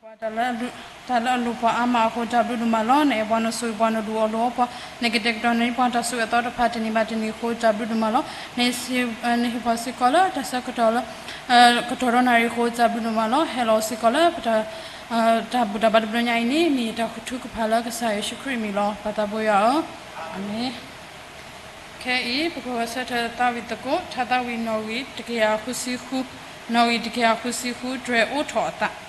တၢ်လၢအလိၣ်ပှၤအါမးအဃိ တၢ်ဘျုးဒိၣ်မးလီၤ. နအဲၣ်ပှၤ နဆိၣ်ဂ့ၤပှၤ နဒုးအီၣ်လိအီပှၤ နကတဲာ်ကတီၤန့ၢ်ပှၤတၢ်ဆိၣ်ဂ့ၤအသီတဖၣ်တနံၤဘၣ်တနံၤအဃိ တၢ်ဘျုးဒိၣ်မးလီၤ. နဟ့ၣ်ပှၤစ့ၢ်ကီးလၢတၢ်ဆၢကတီၢ်လၢ ကတီၢ်ဒီနၣ်ရံၣ်အဃိ တၢ်ဘျုးဒိၣ်မးလီၤ. ဟဲလီၤစ့ၢ်ကီးလၢပတၢ် တၢ်ဘူၣ်တၢ်ဘါတဘျီညါအံၤန့ၣ် မ့ၢ်တၢ်ထုကဖၣ်လၢကစၢ်ယ့ၣ်ၡူးခရံာ်အမံၤလီၤ. ပၢ်သးဘိယွၤဧၢ, အၤမ့ၣ်. ခဲအံၤ ပကဂဲၤဆၢထၢၣ်သးဝံၣ်သကိး ထါသးဝံၣ်နီၣ်ဂံၢ်တကယၤဃုဆံဃု, နီၣ်ဂံၢ်တကယၤဃုဆံဃု တြဲၤအိးထီၣ်အသး.တၢ်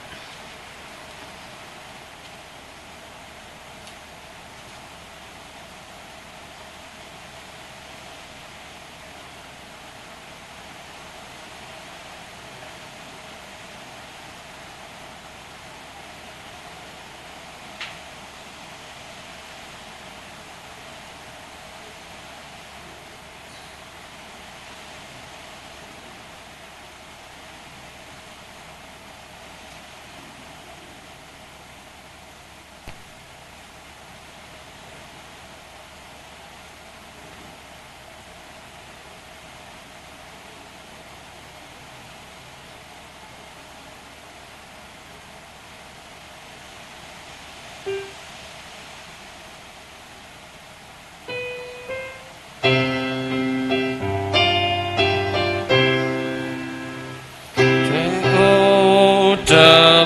အိၣ်တ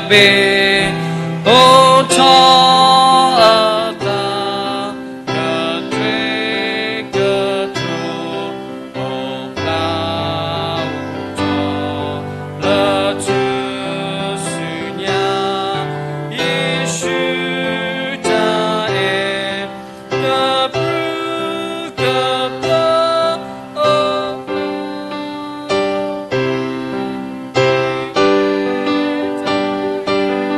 ဘ့ၣ် အိးထီၣ်အသး ကတြ့ကတိၤ အိၣ်ဖျါအိၣ်ထီၣ် လၢထူၣ်စုညါ ယ့ၣ်ၡူးတၢ်အဲၣ် ကပြုၢ်ကပြီၤ အိၣ်ဖျါ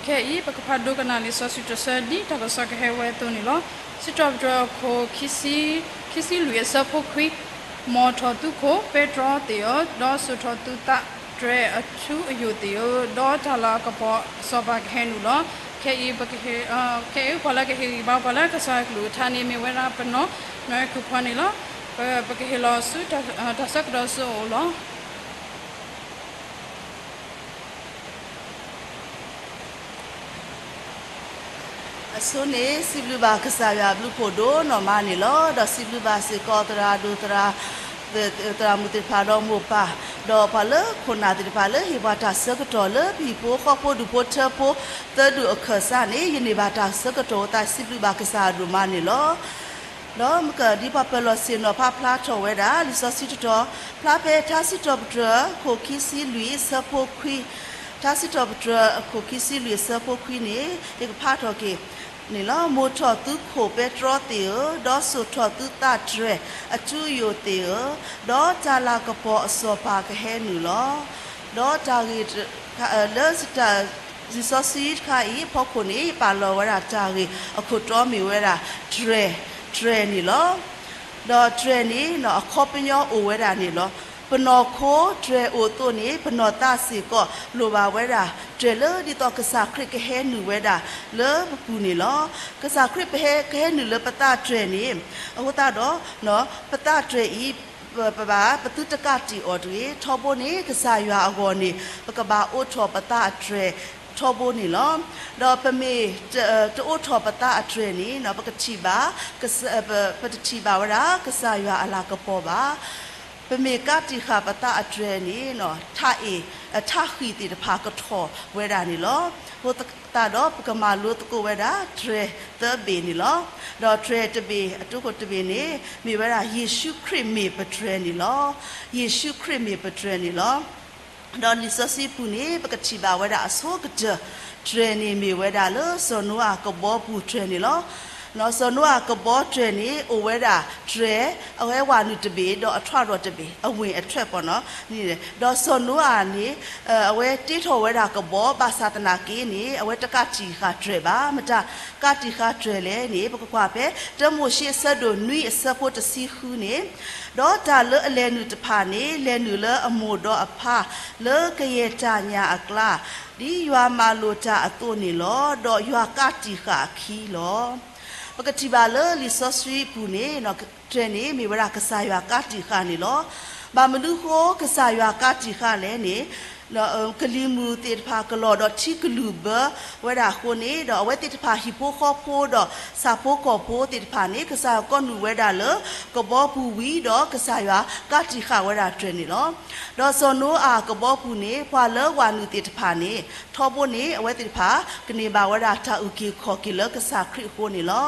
ခဲအံၤ ပကဖးဒိကနၣ်လံာ်စီဆှံတဆၢဒ်တၢ်ကစီၣ်ကဟဲဝဲအသိးန့ၣ်လီၤ. စံးထီၣ်ပတြၢၤအခိၣ် ခံဆံလွံၢ်အဆၢဖိခွံ, မ်ထီၣ်သုခိၣ်ပဲတြီသ့ၣ်ဧၢ, ဒီးစိာ်ထီၣ်သုသးတြဲၤအထူအယိာ်သ့ၣ်ဧၢ, ဒီးတၢ်လၤကပီၤအစီၤပၤကဟဲနုာ်လီၤ. ခဲအံၤ ခဲအံၤပှၤလၢကဟ့ၣ်ဂံၢ်ဘါပှၤလၢကစၢ်ယွၤကလုၢ်ကထါန့ၣ် မ့ၢ်ဝဲဒၣ်ပနီၢ် နီၢ်အဲၣ်ခိၣ်ခွါန့ၣ်လီၤ. ပကဟ့ၣ်လီၤဆူတၢ်ဆၢကတီၢ်ဆူအအိၣ်လီၤ. အဆိန့ၣ် စံးဘျုးဘၣ်ကစၢ်ယွၤအဘျုးဖးဒိၣ်နီၢ်မးန့ၣ်လီၤ. ဒီးစံးဘျုးဘၣ်စ့ၢ်ကီးသရၣ်ဒိၣ်သရၣ် သရၣ်မုၣ်သ့ၣ်တဖၣ်ဒီးမိၢ်ပၢ်, ဒီးပှၤလၢခိၣ်နၢ်သ့ၣ်တဖၣ်လၢဟ့ၣ်ပှၤတၢ်ဆၢကတီၢ်လၢပဟံၣ်ဖိဃီဖိဒူၣ်ဖိထၢဖိသၢဒူၣ်အခၢၣ်စးန့ၣ် ယန့ၢ်ဘၣ်တၢ်ဆၢကတီၢ်အသး စံးဘျုးဘၣ်ကစၢ်အဒိၣ်မးန့ၣ်လီၤ. ဒီးမ့ၢ်ကဒ်ပှၤပၢၤလီၢ်ဆ့ၣ်နီၤဖးဖျါထီၣ်ဝဲဒၣ် လံာ်စီဆှံတတီၤ ဖျါဖဲထါစံးထီၣ်ပတြၢၤ အခိၣ်ခံဆံလွံၢ်အဆၢဖိခွံ, ထါစံးထီၣ်ပတြၢၤ အခိၣ်ခံဆံလွံၢ်အဆၢဖိခွံန့ၣ် ယကဖးထီၣ်က့ၤန့ၣ်လီၤ. မ်ထီၣ်သုခိၣ်ပဲတြီသ့ၣ်ဧၢ, ဒီးစိာ်ထီၣ်သုသးတြဲၤအထူအယိာ်သ့ၣ်ဧၢ, ဒီးတၢ်လၤကပီၤအစီၤပၤကဟဲနုာ်လီၤ. ဒီးတၢ်ဂ့ၢ် လၢ လံာ်စီဆှံတခါအံၤအဖီခိၣ်န့ၣ် ပာ်လီၤဝဲဒၣ်တၢ်ဂ့ၢ်အခိၣ်တီမ့ၢ်ဝဲဒၣ် တြဲၤ, တြဲၤန့ၣ်လီၤ. ဒီးတြဲၤန့ၣ် အခီပညီအိၣ်ဝဲဒၣ်န့ၣ်လီၤ. ပနီၢ်ခိတြဲၤအိၣ်အသိးန့ၣ် ပနီၢ်သးစ့ၢ်ကီးလိၣ်ဘၣ်ဝဲဒၣ် တြဲၤလၢဒ်သိးကစၢ်ခရံာ်ကဟဲနုာ်ဝဲဒၣ်လၢပပူၤန့ၣ်လီၤ. ကစၢ်ခရံာ်ပဟဲ ကဟဲနုာ်လၢပသးတြဲၤန့ၣ် အဃိသတးဒီး ပသးတြဲၤအံၤ ပဘၣ် ပသုတကးတံာ်အီၤတဂ့ၤ. ထီဘိန့ၣ် ကစၢ်ယွၤအဂီၢ်န့ၣ် ပကဘၣ်အိးထီၣ်ပသးအတြဲၤထီဘိန့ၣ်လီၤ. ဒီးပမ့ၢ် တအိးထီၣ်ပသးအတြဲၤန့ၣ် ပကထံၣ်ဘၣ် ပတထံၣ်ဘၣ်ဝဲဒၣ် ကစၢ်ယွၤအလၤကပီၤဘၣ်. ပမ့ၢ်ကးတံာ်ဃာ်ပသးအတြဲၤန့ၣ် ထးအ့ၣ် ထးဃံၣ်သ့ၣ်တဖၣ်ကထီၣ်ဝဲဒၣ်န့ၣ်လီၤ. အဃိသတးဒီး ပကမၤလိသကိးဝဲဒၣ် တြဲၤသၢဘ့ၣ်န့ၣ်လီၤ. ဒီးတြဲၤတဘ့ၣ် အဒိခိၣ်တဘ့ၣ်န့ၣ် မ့ၢ်ဝဲဒၣ် ယ့ၣ်ၡူးခရံာ်မ့ၢ်ပတြဲၤန့ၣ်လီၤ. ယ့ၣ်ၡူးခရံာ်မ့ၢ်ပတြဲၤန့ၣ်လီၤ. ဒီးလံာ်စီဆှံပူၤန့ၣ် ပကထံၣ်ဘၣ်ဝဲဒၣ်အဆိကတၢၢ် တြဲၤန့ၣ်မ့ၢ်ဝဲဒၣ်လၢစီၤနိအၤကဘီပူၤတြဲၤန့ၣ်လီၤ. စီၤနိအၤကဘီတြဲၤန့ၣ် အိၣ်ဝဲဒၣ်တြဲၤ အဝဲဝးနုာ်တဘ့ၣ် ဒီးအထွးဒီးတဘ့ၣ် အဝ့ၢ်အထွဲးပီၤနီၤန့ၣ် ဒီးစီၤနိအၤန့ၣ် အဝဲတ့ထီၣ်ဝဲဒၣ်ကဘီ ဘၣ်ဆၣ်သနာ်က့န့ၣ် အဝဲတကးတံာ်ဃာ်တြဲၤဘၣ်. မတၤကးတံာ်ဃာ်တြဲၤလဲၣ်န့ၣ် ပကကွၢ်ဖဲ တၢမိၤၡ့အဆၢဒိၣ်နွံအဆၢဖိတဆံဃုန့ၣ် ဒီးတၢ်လၢအလဲၤနုာ်တဖၣ်န့ၣ် လဲၤနုာ်လၢအမိၢ်ဒီးအဖါ လၢကယဲၢ်တၢ်ညၣ်အကျါ ဒ်ယွၤမၤလိာ်တၢ်အသိးန့ၣ်လီၤ. ဒီးယွၤကးတံာ်ဃာ်အခံလီၤ. ပကထံၣ်ဘၣ်လၢလံာ်စီဆှံပူၤန့ၣ် တြဲၤန့ၣ် မ့ၢ်ဝဲဒၣ်ကစၢ်ယွၤကးတံာ်ဃာ်န့ၣ်လီၤ. ဘၣ်မနုၤဃိကစၢ်ယွၤကးတံာ်ဃာ်လဲၣ်န့ၣ် ကလံၤမုၢ်သ့ၣ်တဖၣ်ကလီၤဒီးထံကလုၢ်ဘၢဝဲဒၣ်အဃိန့ၣ် ဒီးအဝဲသ့ၣ်တဖၣ်ဟံၣ်ဖိဃီဖိဒီးဆၣ်ဖိကီၢ်ဖိသ့ၣ်တဖၣ်န့ၣ် ကစၢ်ယွၤကိးနုာ်ဝဲဒၣ်လၢကဘီပူၤဝံၤဒီး ကစၢ်ယွၤကးတံာ်ဃာ်ဝဲဒၣ်တြဲၤန့ၣ်လီၤ. ဒီးစီၤနိအၤကဘီပူၤန့ၣ် ပှၤလၢဝးနုာ်သ့ၣ်တဖၣ်န့ၣ် ထီဘိန့ၣ် အဝဲသ့ၣ်တဖၣ် ကန့ၢ်ဘၣ်ဝဲဒၣ်တၢ်အုၣ်က့ၤခီၣ်က့ၤလၢကစၢ်ခရံာ်အဃိန့ၣ်လီၤ.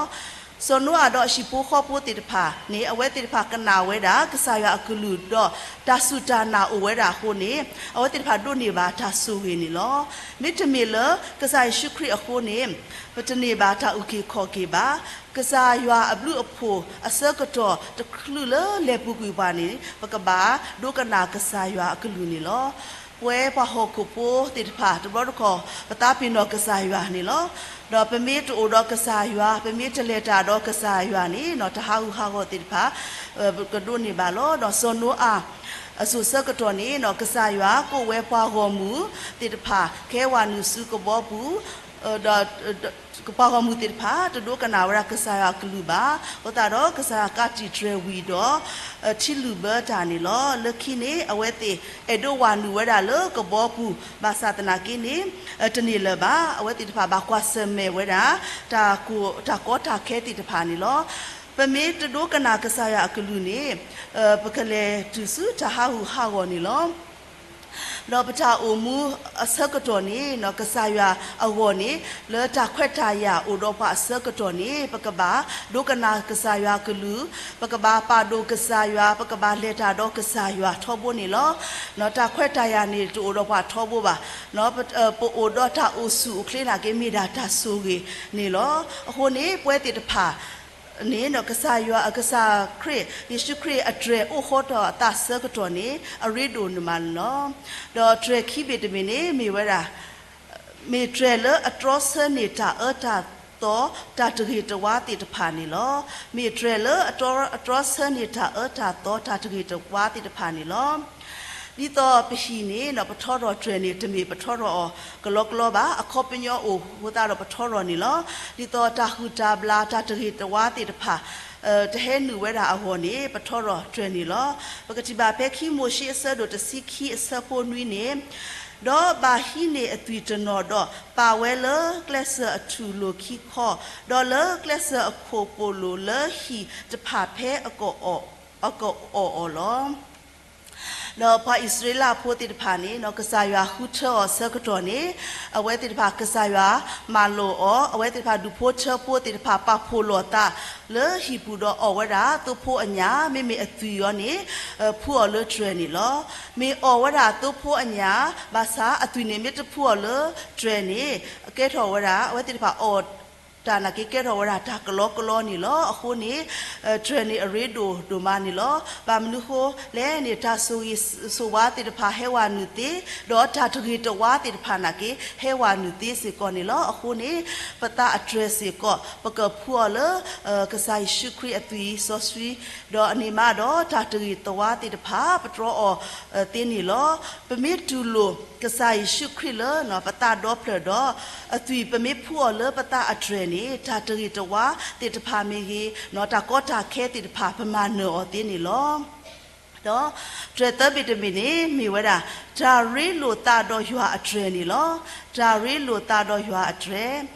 စီၤနိအၤဒီးဟံၣ်ဖိဃီဖိသ့ၣ်တဖၣ်န့ၣ် အဝဲသ့ၣ်တဖၣ်ကနၣ်ဝဲဒၣ် ကစၢ်ယွၤအကလုၢ်ဒီးတၢ်စူၢ်တၢ်နာ်အိၣ်ဝဲဒၣ်အဃိန့ၣ် အဝဲသ့ၣ်တဖၣ်ဒိးန့ၢ်ဘၣ်တၢ်ဆိၣ်ဂ့ၤန့ၣ်လီၤ. မ့တမ့ၢ်လၢကစၢ်ယ့ၣ်ၡူးခရံာ်အဃိန့ၣ် ပတန့ၢ်ဘၣ်တၢ်အုၣ်က့ၤခီၣ်က့ၤဘၣ်. ကစၢ်ယွၤအဘျုးအဖှိၣ်အဆၢကတီၢ်တချုးလၢလဲၤပူၤကွံာ်ပှၤန့ၣ် ပကဘၣ်ဒိကနၣ်ကစၢ်ယွၤအကလုၢ်န့ၣ်လီၤ. ပဝဲပှၤဟီၣ်ခိၣ်ဖိသ့ၣ်တဖၣ် တဘျီတခီၣ် ပသးပ့ၤနီၣ်ကစၢ်ယွၤန့ၣ်လီၤ. ဒီးပမ့ၢ်တအိၣ်ဒီးကစၢ်ယွၤ ပမ့ၢ်တလဲၤတၢ်ဒီးကစၢ်ယွၤန့ၣ် တၢ်ဟးဂူာ်ဟးဂီၤသ့ၣ်တဖၣ် ကဒိးန့ၢ်ဘၣ်လီၤ. ဒီးစီၤနိအၤအစိၤဆၢကတီၢ်န့ၣ် ကစၢ်ယွၤကိးဝဲပှၤဂီၢ်မုၢ်သ့ၣ်တဖၣ် ကဟဲဝးနုာ်ဆူကဘီပူၤ ဒီးပှၤဂီၢ်မုၢ်သ့ၣ်တဖၣ် တဒိကနၣ်ဝဲဒၣ်ကစၢ်ယွၤအကလုၢ်ဘၣ်. အဃိသတးဒီး ကစၢ်ယွၤကးတံာ်တြဲၤဝံၤဒီး ထံလုၢ်ဘၢတၢ်န့ၣ်လီၤ. လၢခံန့ၣ် အဝဲသ့ၣ်အဲၣ်ဒိးဝးနုာ်ဝဲဒၣ်လၢကဘီပူၤ ဘၣ်ဆၣ်သနာ်က့န့ၣ် တန့ၢ်လၢၤဘၣ်. အဝဲသ့ၣ်တဖၣ်ဘၣ်ကွၢ်ဆၢၣ်မဲာ်ဝဲဒၣ် တၢ်ကီတၢ်ခဲသ့ၣ်တဖၣ်န့ၣ်လီၤ. ပမ့ၢ်တဒိကနၣ်ကစၢ်ယွၤအကလုၢ်န့ၣ် ပကလဲၤတုၤဆူတၢ်ဟးဂူာ်ဟးဂီၤန့ၣ်လီၤ. ဒီးပတၢ်အိၣ်မူအဆၢကတီၢ်န့ၣ် ကစၢ်ယွၤအဂီၢ်န့ၣ် လၢတၢ်ခွဲးတၢ်ယာ်အိၣ်ဒီးပှၤအဆၢကတီၢ်န့ၣ် ပကဘၣ်ဒိကနၣ်ကစၢ်ယွၤအကလုၢ်, ပကဘၣ်ပာ်ဒိၣ်ကစၢ်ယွၤ, ပကဘၣ်လဲၤတၢ်ဒီးကစၢ်ယွၤထီဘိန့ၣ်လီၤ. တၢ်ခွဲးတၢ်ယာ်န့ၣ်တအိၣ်ဒီးပှၤထီဘိဘၣ်. ပအိၣ်ဒီးတၢ်အိၣ်ဆူၣ်အိၣ်ချ့နာ်က့ မ့ၢ်ဒၣ်တၢ်ဆိၣ်ဂ့ၤန့ၣ်လီၤ. အဃိန့ၣ် ပဝဲသ့ၣ်တဖၣ် န့ၣ် ကစၢ်ယွၤ ကစၢ်ခရံာ် ယ့ၣ်ၡူးခရံာ်အတြဲၤအိၣ်ဃီထီၣ်အသးဆၢကတီၢ်န့ၣ် အရ့ဒိၣ်န့ၢ်မးန့ၣ်လီၤ. ဒီးတြဲၤခံဘ့ၣ်တဘ့ၣ်န့ၣ် မ့ၢ်ဝဲဒၣ် မ့ၢ်တြဲၤလၢအတြီဆၢန့ၢ်တၢ်အၢတၢ်သီ တၢ်တဂ့ၤတဝါသ့ၣ်တဖၣ်န့ၣ်လီၤ. မ့ၢ်တြဲၤလၢအတြီဆၢန့ၢ်တၢ်အၢတၢ်သီ တၢ်တဂ့ၤတဝါသ့ၣ်တဖၣ်န့ၣ်လီၤ. ဒ်သိးပဟံၣ်န့ၣ် ပထီထီၣ်တြဲၤန့ၣ် တမ့ၢ်ပထီထီၣ်အီၤကလီကလီဘၣ်, အခီပညီအိၣ်အဃိသတးဒီးပထီထီၣ်န့ၣ်လီၤ. ဒ်သိးတၢ်ဟုၣ်တၢ်ဘျၣ် တၢ်တဂ့ၤတဝါသ့ၣ်တဖၣ် တဟဲနုာ်ဝဲဒၣ်အဂီၢ်န့ၣ် ပထီထီၣ်တြဲၤန့ၣ်လီၤ. ပကထံၣ်ဘၣ်ဖဲခံမိၤၡ့အဆၢဒိၣ်တဆံခံအဆၢဖိနွံန့ၣ်, ဒီးဘၣ်ဟံးန့ၢ်အသွံၣ်တနီၤဒီး ပာ်ဝဲလၢကျဲစၢၤအထူၣ်လိာ်ခံခီ, ဒီးလၢကျဲစၢၤအခိၣ်ပိၣ်လိာ်လၢဟံၣ်တဖၣ်ဖဲအကအီၣ်အီၤလီၤ. ဒီးပှၤအံၣ်စရ့လးဖိသ့ၣ်တဖၣ်န့ၣ် ကစၢ်ယွၤဃုထၢအီၤအဆၢကတီၢ်န့ၣ်, အဝဲသ့ၣ်တဖၣ်ကစၢ်ယွၤမၤလိာ်အီၤ, အဝဲသ့ၣ်တဖၣ်ဒူၣ်ဖိထၢဖိသ့ၣ်တဖၣ် ပာ်ဖှိၣ်လိာ်အသးလၢဟံၣ်ပူၤဒီးအီၣ်ဝဲဒၣ်သိဖိအညၣ်, မ့မ့ၢ်အသွံၣ်အီၤန့ၣ် ဖုအီၤလၢတြဲၤန့ၣ်လီၤ. မ့ၢ်အီၣ်ဝဲဒၣ်သိဖိအညၣ် ဘၣ်ဆၣ်အသွံၣ်န့ၣ်မ့ၢ်တဖုအီၤလၢတြဲၤန့ၣ် ကဲထီၣ်ဝဲဒၣ် အဝဲသ့ၣ်တဖၣ်အီၣ်တၢ်နာ်က့ ကဲထီၣ်ဝဲဒၣ်တၢ်ကလီကလီန့ၣ်လီၤ. အဃိန့ၣ် တြဲၤန့ၣ်အရ့ဒိၣ်ဒိၣ်မးန့ၣ်လီၤ. ဘၣ်မနုၤဃိလဲၣ်န့ၣ် တၢ်ဆိၣ်ဂ့ၤဆိၣ်ဝါသ့ၣ်တဖၣ်ဟဲဝဲနုာ်သ့, ဒီးတၢ်တဂ့ၤတဝါသ့ၣ်တဖၣ်နာ်က့ ဟဲဝဲနုာ်သ့စ့ၢ်ကီးန့ၣ်လီၤ. အဃိန့ၣ် ပသးအတြဲၤစ့ၢ်ကီး ပကဖုအီၤလၢ ကစၢ်ယ့ၣ်ၡူးခရံာ်အသွံၣ်စီဆှံ, ဒီးအန့ၣ်မးဒီးတၢ်တဂ့ၤတဝါသ့ၣ်တဖၣ် ပတြီအီၤသ့န့ၣ်လီၤ. ပမ့ၢ်တူၢ်လိာ်ကစၢ်ယ့ၣ်ၡူးခရံာ်လၢပသးဒီဖျၢၣ်ဒီး အသွံၣ်ပမ့ၢ်ဖုအီၤလၢပသးအတြဲၤန့ၣ် တၢ်တဂ့ၤတဝါသ့ၣ်တဖၣ်မ့ၢ်ဂ့ၤ, တၢ်ကီတၢ်ခဲသ့ၣ်တဖၣ် ပမၤနၢၤအီၤသ့န့ၣ်လီၤ. ဒီးတြဲၤသၢဘ့ၣ်တဘ့ၣ်န့ၣ် မ့ၢ်ဝဲဒၣ် တၢ်ရ့လိာ်သးဒီးယွၤအတြဲၤန့ၣ်လီၤ. တၢ်ရ့လိာ်သးဒီးယွၤအတြဲၤ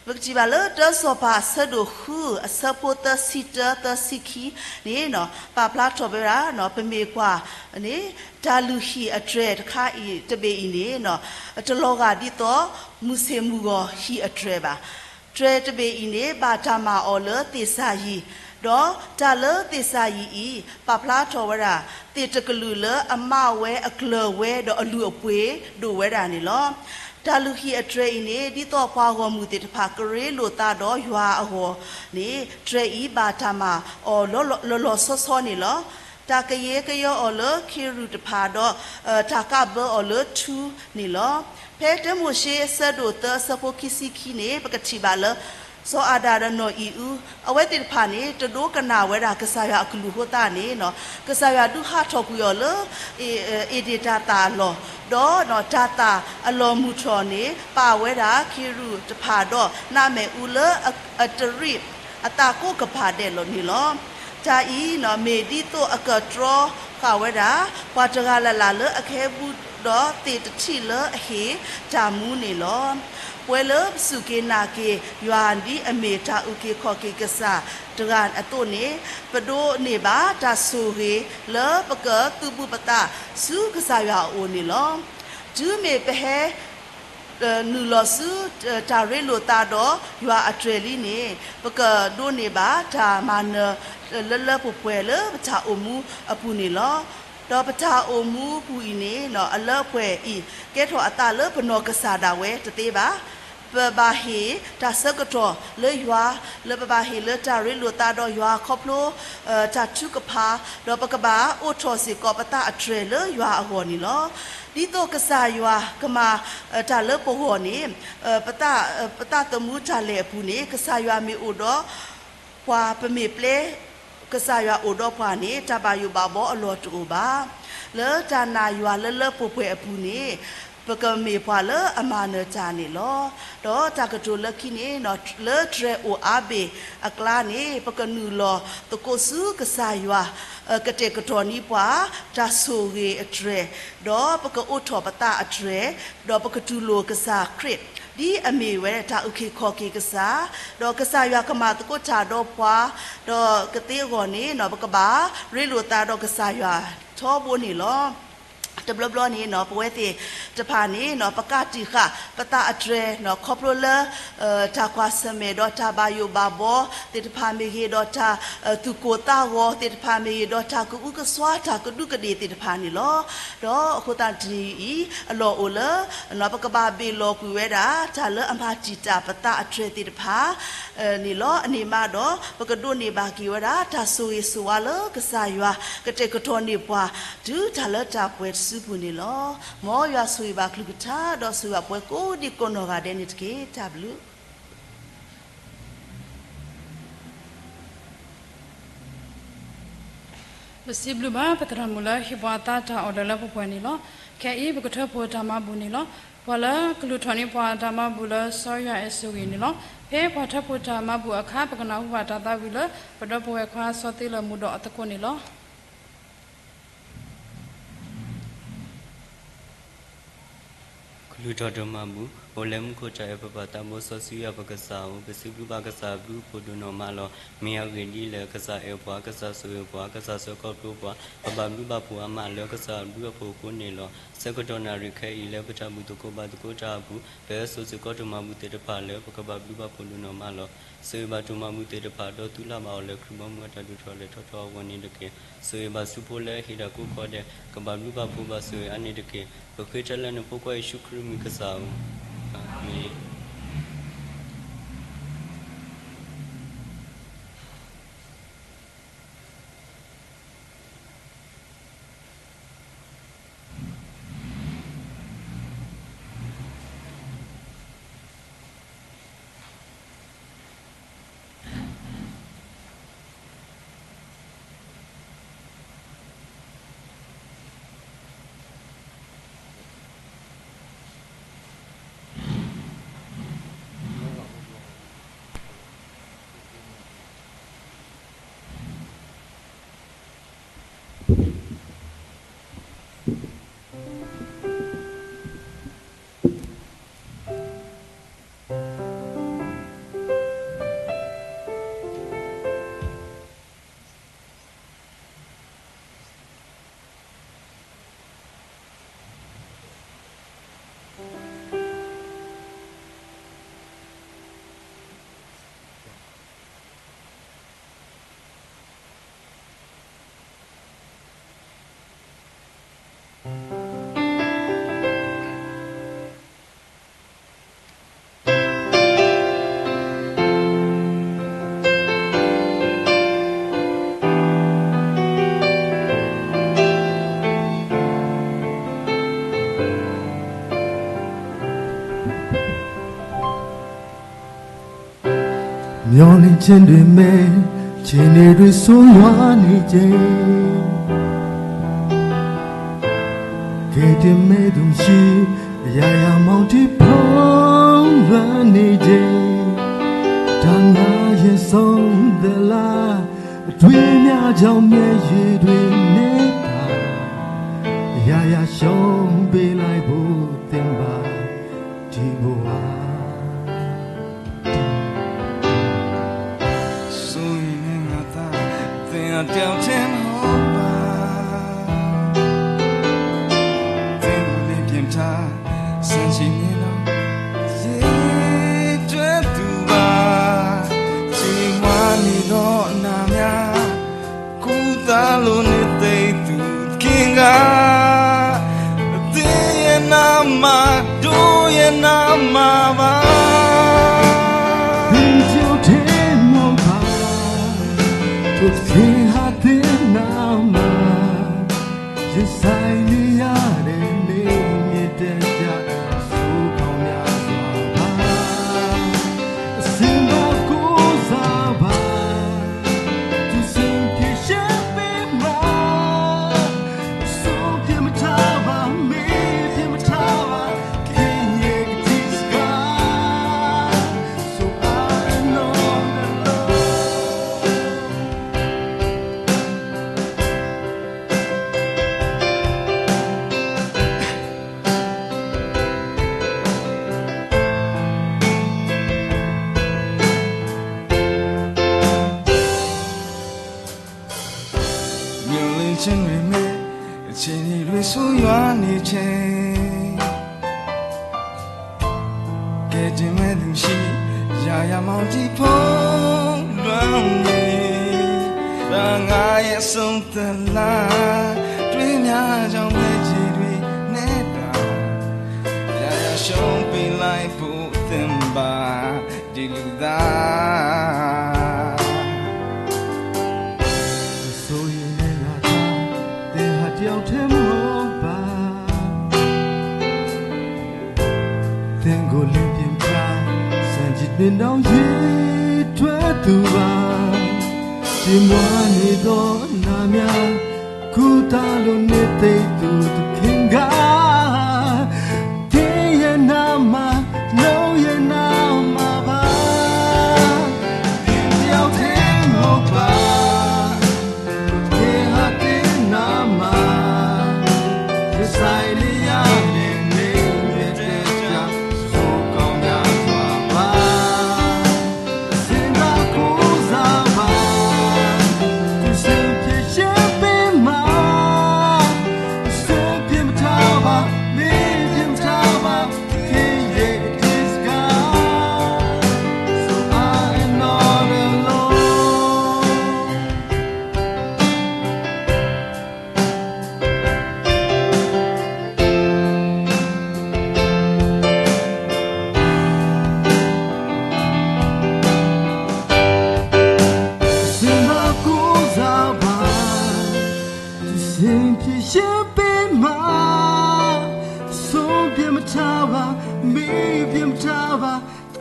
ပကထံၣ်ဘၣ်လၢတၢစီၤပၤအဆၢဒိၣ်ဃု အဆၢဖိသၢဆံတၢ သၢဆံခံန့ၣ် ပာ်ဖျါထီၣ်ဝဲဒၣ် ပမ့ၢ်ကွၢ်န့ၣ် တၢ်လုၢ်ဟံၣ်အတြဲၤတခါအံၤ တဘ့ၣ်အံၤန့ၣ် တလီၤဂာ်ဒ်သိး မုၢ်ဆ့ၣ်မုၢ်ဂီၤဟံၣ်အတြဲၤဘၣ်. တြဲၤတဘ့ၣ်အံၤန့ၣ် ဘၣ်တၢ်မၤအီၤလၢသ့ၣ်စၢ်ယံၤ, ဒီးတၢ်လၢသ့ၣ်စၢ်ယံၤအံၤ ပာ်ဖျါထီၣ်ဝဲဒၣ် သ့ၣ်တကလုာ်လၢအမးဝဲ အကျၢၤဝဲ ဒီးအလုၢ်အပှ့ၤဒိၣ်ဝဲဒၣ်န့ၣ်လီၤ. တၢ်လုၢ်ဟံၣ်အတြဲၤအံၤန့ၣ် ဒ်သိးပှၤဂီၢ်မုၢ်သ့ၣ်တဖၣ် ကရ့လိာ်သးဒီးယွၤအဂီၢ်န့ၣ် တြဲၤအံၤဘၣ်တၢ်မၤအီၤလီၤလီၤဆီဆီန့ၣ်လီၤ. တၢ်ကယဲကယီအီၤလၢခ့ရူၣ်တဖၣ်ဒီး တၢ်ကးဘၢအီၤလၢထူန့ၣ်လီၤ. ဖဲတၢမိၤၡ့အဆၢဒိၣ်သၢအဆၢဖိခံဆံခံန့ၣ် ပကထံၣ်ဘၣ်လၢ စီၤအၤဒၣ်ဒီးနီၢ်အံၤအူ အဝဲသ့ၣ်တဖၣ်န့ၣ် တဒိကနၣ်ဝဲဒၣ်ကစၢ်ယွၤအကလုၢ်အဃိသတးန့ၣ် ကစၢ်ယွၤဒုးဟးထီၣ်ကွံာ်အီၤလၢ ဧ့ၣ်ဒ့ၣ်တၢ်သၣ်အလီၢ်, ဒီးတၢ်သၣ်အလီၢ်မုၢ်ထီၣ်န့ၣ် ပာ်ဝဲဒၣ်ခ့ရူၣ်တဖၣ်ဒီးနးမဲာ်အူလၢအတရံး အသးကိးကပၤဒဲးလီၤန့ၣ်လီၤ. တၢ်အံၤမ့ၢ်ဒ်သိးအကတြီဃာ်ဝဲဒၣ် ပှၤတဂၤလၢ်လၢ်လၢအကဟဲဘူးဒီးသ့ၣ်တထံၣ်လၢအဟ့ၣ်တၢ်မူန့ၣ်လီၤ. ပဝဲလၢပစူၢ်က့ၤနာ်က့ၤယွၤဒ်အမ့ၢ်တၢ်အုၣ်က့ၤခီၣ်က့ၤကစၢ်တဂၤအသိးန့ၣ် ပဒိးန့ၢ်ဘၣ်တၢ်ဆိၣ်ဂ့ၤလၢပကသုးဘူးပသးဆူကစၢ်ယွၤအအိၣ်န့ၣ်လီၤ. တုၤမ့ၢ်ပဟဲ နုာ်လီၤဆူ တၢ်ရ့လိာ်သးဒီးယွၤအတြဲၤလံန့ၣ် ပကဒိးန့ၢ်ဘၣ်တၢ်မၤနၢၤလၢလၢပှဲၤပှဲၤလၢပတၢ်အိၣ်မူအပူၤန့ၣ်လီၤ. ဒီးပတၢ်အိၣ်မူပူၤအံၤန့ၣ် အလၢပှဲၤအံၤ ကဲထီၣ်အသးလၢပနီၢ်ကစၢ်ဒၣ်ဝဲတသ့ဘၣ်. ပဘၣ်ဟ့ၣ်တၢ်ဆၢကတီၢ်လၢယွၤ လၢပဘၣ်ဟ့ၣ်လၢတၢ်ရ့လိာ်သးဒီးယွၤခီဖျိ တၢ်ထုကဖၣ်, ဒီးပကဘၣ်အိးထီၣ်စ့ၢ်ကီးပသးအတြဲၤလၢယွၤအဂီၢ်န့ၣ်လီၤ. ဒ်သိးကစၢ်ယွၤကမၤတၢ်လၢပဂီၢ်န့ၣ် ပသးသမူတၢ်လဲၤအပူၤန့ၣ် ကစၢ်ယွၤမ့ၢ်အိၣ်ဒီးပှၤ ပမ့ၢ်ပျဲကစၢ်ယွၤအိၣ်ဒီးပှၤန့ၣ် တၢ်ဘၣ်ယိၣ်ဘၣ်ဘီအလီၢ်တအိၣ်ဘၣ်. လၢတၢ်နာ်ယွၤလၢလၢပှဲၤပှဲၤအပူၤန့ၣ် ပကမ့ၢ်ပှၤလၢအမၤနၢၤတၢ်န့ၣ်လီၤ. ဒီးတၢ်ကတိၤလၢခံန့ၣ် လၢတြဲၤအိၣ်အါဘ့ၣ်အကျါန့ၣ် ပကနုာ်လီၤသကိးဆူကစၢ်ယွၤ ကတဲာ်ကတီၤန့ၢ်ပှၤ တၢ်ဆိၣ်ဂ့ၤအတြဲၤ, ဒီးပကအိးထီၣ်ပသးအတြဲၤ, ဒီးပကတူၢ်လိာ်ကစၢ်ခရံာ် ဒ်အမ့ၢ်ဝဲတၢ်အုၣ်က့ၤခီၣ်က့ၤကစၢ်, ဒီးကစၢ်ယွၤကမၤသကိးတၢ်ဒီးပှၤ, ဒီးကသ့အဂီၢ်န့ၣ် ပကဘၣ်ရ့လိာ်သးဒီးကစၢ်ယွၤထီဘိန့ၣ်လီၤ. တဘျီဘျီန့ၣ် ပဝဲသ့ၣ်တဖၣ်န့ၣ် ပကးတံာ်ဃာ်ပသးအတြဲၤ ခီဖျိလၢ တၢ်ကွၢ်ဆၢၣ်မဲာ်ဒီးတၢ်ဘၣ်ယိၣ်ဘၣ်ဘီသ့ၣ်တဖၣ်မ့ၢ်ဂ့ၤ, ဒီးတၢ်သူၣ်ကိၢ်သးဂီၤသ့ၣ်တဖၣ်မ့ၢ်ဂ့ၤ, ဒီးတၢ်ကအုကစွါ တၢ်ကဒူးကဒ့ၣ်သ့ၣ်တဖၣ်န့ၣ်လီၤ. ဒီးအဃိသတးတနံၤအံၤ အလီၢ်အိၣ်လၢ ပကဘၣ်ဘ့ၣ်လီၤကွံာ်ဝဲဒၣ် တၢ်လၢအမၤတံာ်တာ်ပသးအတြဲၤသ့ၣ်တဖၣ် န့ၣ်လီၤ. အန့ၣ်မးဒီး ပကဒိးန့ၢ်ဘၣ်က့ၤဝဲဒၣ် တၢ်ဆိၣ်ဂ့ၤဆိၣ်ဝါလၢကစၢ်ယွၤ ကတဲာ်ကတီၤန့ၢ်ပှၤ တုၤတၢ်လၢတၢ်ပှဲၤတစု ပူၤန့ၣ်လီၤ. မ်ယွၤဆိၣ်ဂ့ၤဘၣ်အကလုၢ်ကထါ ဒီးဆိၣ်ဂ့ၤဘၣ်ပှၤကိးဒံကိးနီၢ်ဂၤဒဲးန့ၣ်တက့ၢ်. တၢ်ဘျုး ပစံးဘျုးဘၣ်ပသရၣ်မုၣ်လၢဟ့ၣ်ပှၤအသးတၢ်အီၣ်လၢလၢပှဲၤပှဲၤန့ၣ်လီၤ. ခဲအံၤပကထၢဖှိၣ်တၢ်မၤဘူၣ်န့ၣ်လီၤ. ပှၤလၢကလုၢ်ထီၣ်န့ၢ်ပှၤတၢ်မၤဘူၣ်လၢစီၤယွၤအဲၣ်ဆိၣ်ဂ့ၤန့ၣ်လီၤ. ဖဲပှၤထၢဖှိၣ်တၢ်မၤဘူၣ်အခါ ပကနၢ်ဟူဘၣ်တၢ်သးဝံၣ်လၢ ပဒီပုၢ်ဝဲၢ်ခွါစီၤသ့လၢမူဒီးအသကိးန့ၣ်လီၤ. ကလုၢ်ထီၣ်တၢ်မၤဘူၣ်, အိၣ်လၢမူခိၣ်တၢ်အဲၣ်ပပၢ်သးဘိစီဆှံယွၤပကစၢ်ဧၢ, ပစံးဘျုးဘၣ်ကစၢ်အဘျုးအဖှိၣ်ဒိၣ်နီၢ်မးလီၤ. မ့ၢ်အဂ့ၢ်ဒ်လဲၣ်, ကစၢ်အဲၣ်ပှၤ, ကစၢ်ဆိၣ်ဂ့ၤပှၤ, ကစၢ်ဆှၢခီဖျိပှၤ, ပဘၣ်ဘျုးဘၣ်ဖှိၣ်အါမးလၢကစၢ်အဘျုးအဖှိၣ်အဃိန့ၣ်လီၤ. ဆၢကတီၢ်နၣ်ရံၣ်ခဲအံၤလၢပတၢ်ဘူၣ်သကိးဘါသကိးတၢ်အပူၤ, ပဟဲစိာ်စ့ၢ်ကီးတၢ်မၤဘူၣ်သ့ၣ်တဖၣ်လၢပကဘၣ်ဘျုးဘၣ်ဖှိၣ်ဒိၣ်နီၢ်မးလီၤ. ဆိၣ်ဂ့ၤဘၣ်တၢ်မၤဘူၣ်သ့ၣ်တဖၣ် ဒီးသုလၢ်ဘၣ်အီၤလၢခရံာ်ဘီမုၢ်အတၢ်ဒိၣ်ထီၣ်လဲၤထီၣ်ထီအဂီၢ်န့ၣ်တက့ၢ်. ဆိၣ်ဂ့ၤဘၣ်ဆူဖိလၢဟ့ၣ်တၢ်ကိးခီဒဲး, ကဘၣ်ဘျုးဘၣ်ဖှိၣ်ဘၣ်ဆိၣ်ဂ့ၤအါန့ၣ်တက့ၢ်. ပဃ့တၢ်လၢနဖိခွါယ့ၣ်ၡူးခရံာ်မံၤကစၢ်ဧၢ, အၤမ့ၣ်. မျှော်လင့်ခြင်းတွေမ့ၢ် ခြေတွေစွန့်ရွှေ့နေချိန် ကယ်တင်မဲ့သူမရှိ အရာရာမောင်းတီးဖုံးလွှမ်းနေချိန် တန်ငါရဲ့ဆုံးသလား အတွေ့အများကြောင့်မျက်ရည်တွေနဲ့သာ အရာရာရှုံးပေးလိုက်ဖို့သင်ပါ ဒီဘဝ စိုးရိမ်နေငါသာ သင်အတယောက်တည်းမဟုတ်ပါ သင်တို့လေးပြင်ထား ဆန့်ကျင်နေတော့ ရေးတွဲသူပါ ချိန်ဝါနေတော့အနာများ ကူးသလိုနှစ်သိမ့်သူသခင်က သင်ရဲ့နာမ တို့ရဲ့နာမပါ သင်တယောက်တည်းမဟုတ်ပါ သူသခင်ဟာသင်နာမ ရင်ဆိုင်နေရတဲ့နေ့မြင့်တဲ့ပြ စိုးကောင်းများစွာပါ အစင်ပါကိုးစားပါ သူဆုံးဖြတ်ရှင်းပေးမှာ ဆုံးဖြတ်မထားပါ မေ့ပြစ်မထားပါ ခင်ရဲ့ကတိစကား So I know the Lord မျှော်လင့်ခြင်းတွေမ့ၢ် အခြေအနေတွေဆိုးရွားနေချိန် ကယ်တင်မဲ့သူမရှိ ရာရာမောင်းတီးဖုံးလွှမ်းနေ တန်ငါရဲ့ဆုံးသလား တွေ့များကြောင့်မျက်ရည်တွေနဲ့သာ ရာရာရှုံးပေးလိုက်ဖို့သင်ပါ ဒီလူသား စိုးရိမ်နေငါသာ သင်ဟာတယောက်တည်းမဟုတ်ပါ နံၤဒီးယံၤထွဲသူဘၣ်, ယမွၤန့ၢ်ဒီးနၤမြၣ်, ခူတၢ်လိၤန့ၣ်သ့ၣ်သူတခ့ဂၤ, က့ၤယဲနၤမၤ, လိယဲနၤမၤဘၣ်, ယတယောက်ထဲမဟုတ်ပါ, က့ၤဟးက့ၤနၤမၤ, ရင်ဆိုင်နေရတဲ့ နေ့တွေ အတက်အကျ ဆိုးကောင်းများစွာပါ စဉ်းစားကိုးစားပါ သူစင်ဖြစ်ရှင်းပေးမှာ အဆုံးဖြတ်မထားပါ မေးဖြတ်မထားပါ ခင်ရဲ့အထင်စကား So I am not alone စဉ်းစားကိုးစားပါ သူစင်ဖြစ်ရှင်းပေးမှာ ဆုံးဖြတ်မထားပါ မေးဖြတ်မထားပါ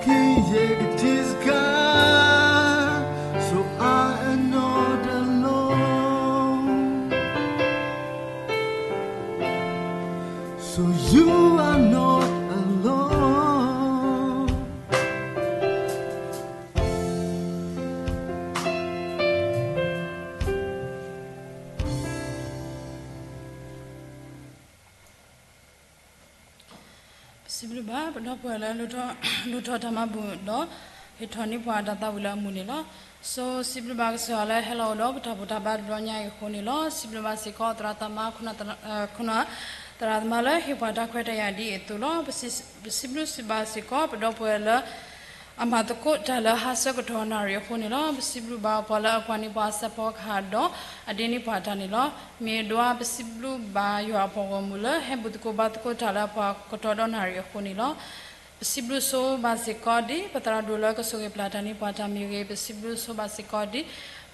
ခင်ရဲ့ကတိစကား So I am not alone So you are not alone ပစံးဘျုးဘၣ် ပဒီပုၢ်ဝဲၢ်လၢ လူၤထီၣ်တၢ်မၤဘူၣ်ဒီး ဟ့ၣ်ထီၣ်န့ၢ်ပှၤတၢ်သးဝံၣ်လၢအမုာ်န့ၣ်လီၤ. စီၤစံးဘျုးဘၣ်ကစၢ်ယွၤလၢဟဲလီၤအိၣ်ဒီးပတၢ်ဘူၣ်တၢ်ဘါတဘျီညါအံၤအဃိန့ၣ်လီၤ. စံးဘျုးဘၣ်စ့ၢ်ကီးသရၣ်သမါ ခိၣ်နၢ်သရၣ်သမါလၢဟ့ၣ်ပှၤတၢ်ခွဲးတၢ်ယာ်ဒ်အံၤအသိးလီၤ. ပစံးဘျုးစံးဘၣ်စ့ၢ်ကီး ပဒီပုၢ်ဝဲၢ်လၢ အမၤသကိးတၢ်လၢဟါဆၢကတီၢ်နၣ်ရံၣ်အဃိန့ၣ်လီၤ. ပစံးဘျုးဘၣ်ပှၤလၢအကွၢ်န့ၢ်ပှၤအသးဖီကဟၣ်ဒီး အဒ့န့ၢ်ပှၤတၢ်န့ၣ်လီၤ. မ့ၢ်ဒိးပစံးဘျုးဘၣ်ယွၤအပှၤဂီၢ်မုၢ်လၢ ဟဲဘူၣ်သကိးဘါသကိးတၢ်လၢအပှၤကတီၢ်ဒီနၣ်ရံၣ်အဃိန့ၣ်လီၤ. ပစံးဘျုးဆိဘၣ်စ့ၢ်ကီးဒ် ပသရၣ်ဒိၣ်လၢကဆိၣ်ဂ့ၤပျၢ်တၢ်န့ၢ်ပှၤတၢ်မ့ၢ်ဂ့ၤ, ပစံးဘျုးဆိဘၣ်စ့ၢ်ကီးဒ်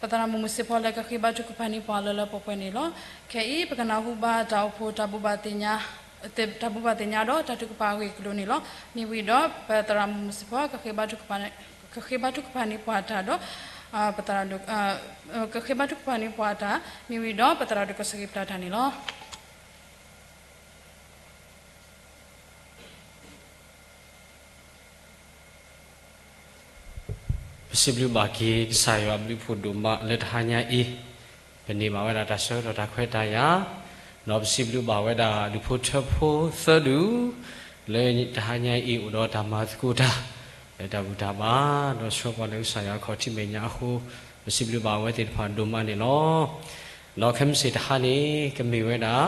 ပသရၣ်မုၢ်မုၢ်စ့ၢ်ဖီလၢကဃ့ဘါထုကဖၣ်န့ၢ်ပှၤလၢလၢပှဲၤပှဲၤန့ၣ်လီၤ. ခဲအံၤ ပကနၢ်ဟူဘၣ်တၢ်အိၣ်ဖှိၣ် တၢ်ဘူၣ်ဘၣ်သ့ၣ်ညါ တၢ်ဘူၣ်ဘၣ်သ့ၣ်ညါဒီးတၢ်ထုကဖၣ်အဂ့ၢ်အကျိၤန့ၣ်လီၤ. မ့ၢ်ဝံၤဒီး ပသရၣ်မုၢ်မုၢ်စ့ၢ်ဖီ ကဃ့ဘါထုကဖၣ်န့ၢ်ပှၤတၢ်ဒီး ပသရၣ်ဒိၣ် ကဃ့ဘါထုကဖၣ်န့ၢ်ပှၤတၢ် မ့ၢ်ဝံၤဒီး ပသရၣ်ဒိၣ်ကဆိၣ်ဂ့ၤပျၢ်တၢ်န့ၣ်လီၤ. ပစံးဘျုးဘၣ်က့ၤ ကစၢ်ယွၤအဘျုးအဖှိၣ်ဒိၣ်မးလၢတဟါညါအံၤ ပန့ၢ်ဘၣ်ဝဲဒၣ်တၢ်ဆၢကတီၢ်တၢ်ခွဲးတၢ်ယာ်, ဒီးပစံးဘျုးဘၣ်ဝဲဒၣ်ဒူၣ်ဖိထၢဖိသၢဒူၣ် လၢတဟါညါအံၤအိၣ်ဒီးတၢ်မၤသကိးတၢ် လၢတၢ်ဘူၣ်တၢ်ဘါ ဒီးဆှၢပှၤလၢကစၢ်ယွၤအခီၣ်ထံးမဲာ်ညါအဃိ ပစံးဘျုးဘၣ်အဝဲသ့ၣ်တဖၣ်ဒိၣ်မးန့ၣ်လီၤ. ဒီးခဲမုၢ်ဆ့ၣ်တဟါန့ၣ် ကမ့ၢ်ဝဲဒၣ်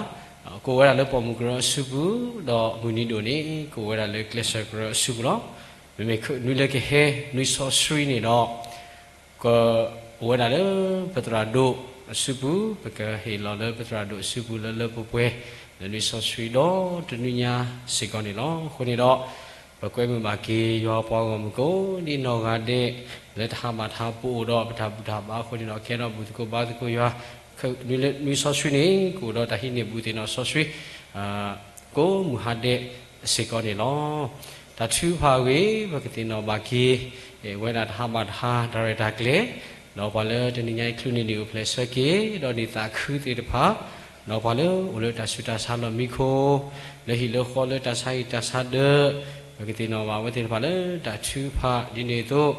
ကအိၣ်ဝဲဒၣ်လၢပိာ်မုၣ်ကရၢအစုပူၤ, ဒီးမုၢ်နံၤဒိၣ်န့ၣ် ကအိၣ်ဝဲဒၣ်လၢကျဲးစၢးကရၢအစုပူၤလီၤ. မ့မ့ၢ်နွံလၢကဟဲ နွံစီဆှံန့ၣ်ဒီး ကအိၣ်ဝဲဒၣ်လၢပသရၣ်ဒိၣ်အစုပူၤ, ပကဟ့ၣ်လီၤလၢပသရၣ်ဒိၣ်အစုပူၤလၢလၢပှဲၤပှဲၤ လၢနွံစီဆှံဒီတနွံညါစ့ၢ်ကီးန့ၣ်လီၤ. အဃိန့ၣ်ဒီး ပကွဲမုာ်ဘၣ်က့ၤယွၤပှၤဂီၢ်မုၢ်ကိးဒ်နီၢ်ဂၤဒဲး လၢတဟါဘၣ်တဟါပအိၣ်ဒီးပတၢ်ဘူၣ်တၢ်ဘါအဃိန့ၣ်ဒီး ကဲထီၣ်ဘူၣ်သကိးဘါသကိးယွၤ နွံစီဆှံန့ၣ် ကအိၣ်ဒီးတၢ်ဟံးန့ၢ်ဘူၣ်သ့ၣ်နီၣ်စီဆှံ ကိးမုၢ်ဟါဒဲးစ့ၢ်ကီးန့ၣ်လီၤ. တၢ်ထုကဖၣ်အဂ့ၢ် ပကသ့ၣ်နီၣ်ဘၣ်က့ၤ ဝဲဒၣ်တဟါဘၣ်တဟါ တၢ်ရဲၣ်တၢ်ကျဲၤ ဒီးပှၤလၢတနံၤညါအံၤချုးန့ၢ်ဒံးအိၣ်ဖျဲၣ်ဆၢက့ၤ ဒီးန့ၢ်သးခုသ့ၣ်တဖၣ် ဒီးပှၤလၢအိၣ်လၢတၢ်ဆူးတၢ်ဆါလီၢ်မံခိၣ် လၢဟံၣ်လၢဃီလၢတၢ်ဆါဟံၣ်တၢ်ဆါဒၢး ပကသ့ၣ်နီၣ်ဘၣ်ဝဲသ့ၣ်တဖၣ်လၢတၢ်ထုကဖၣ်ဒ်န့ၣ်အသိး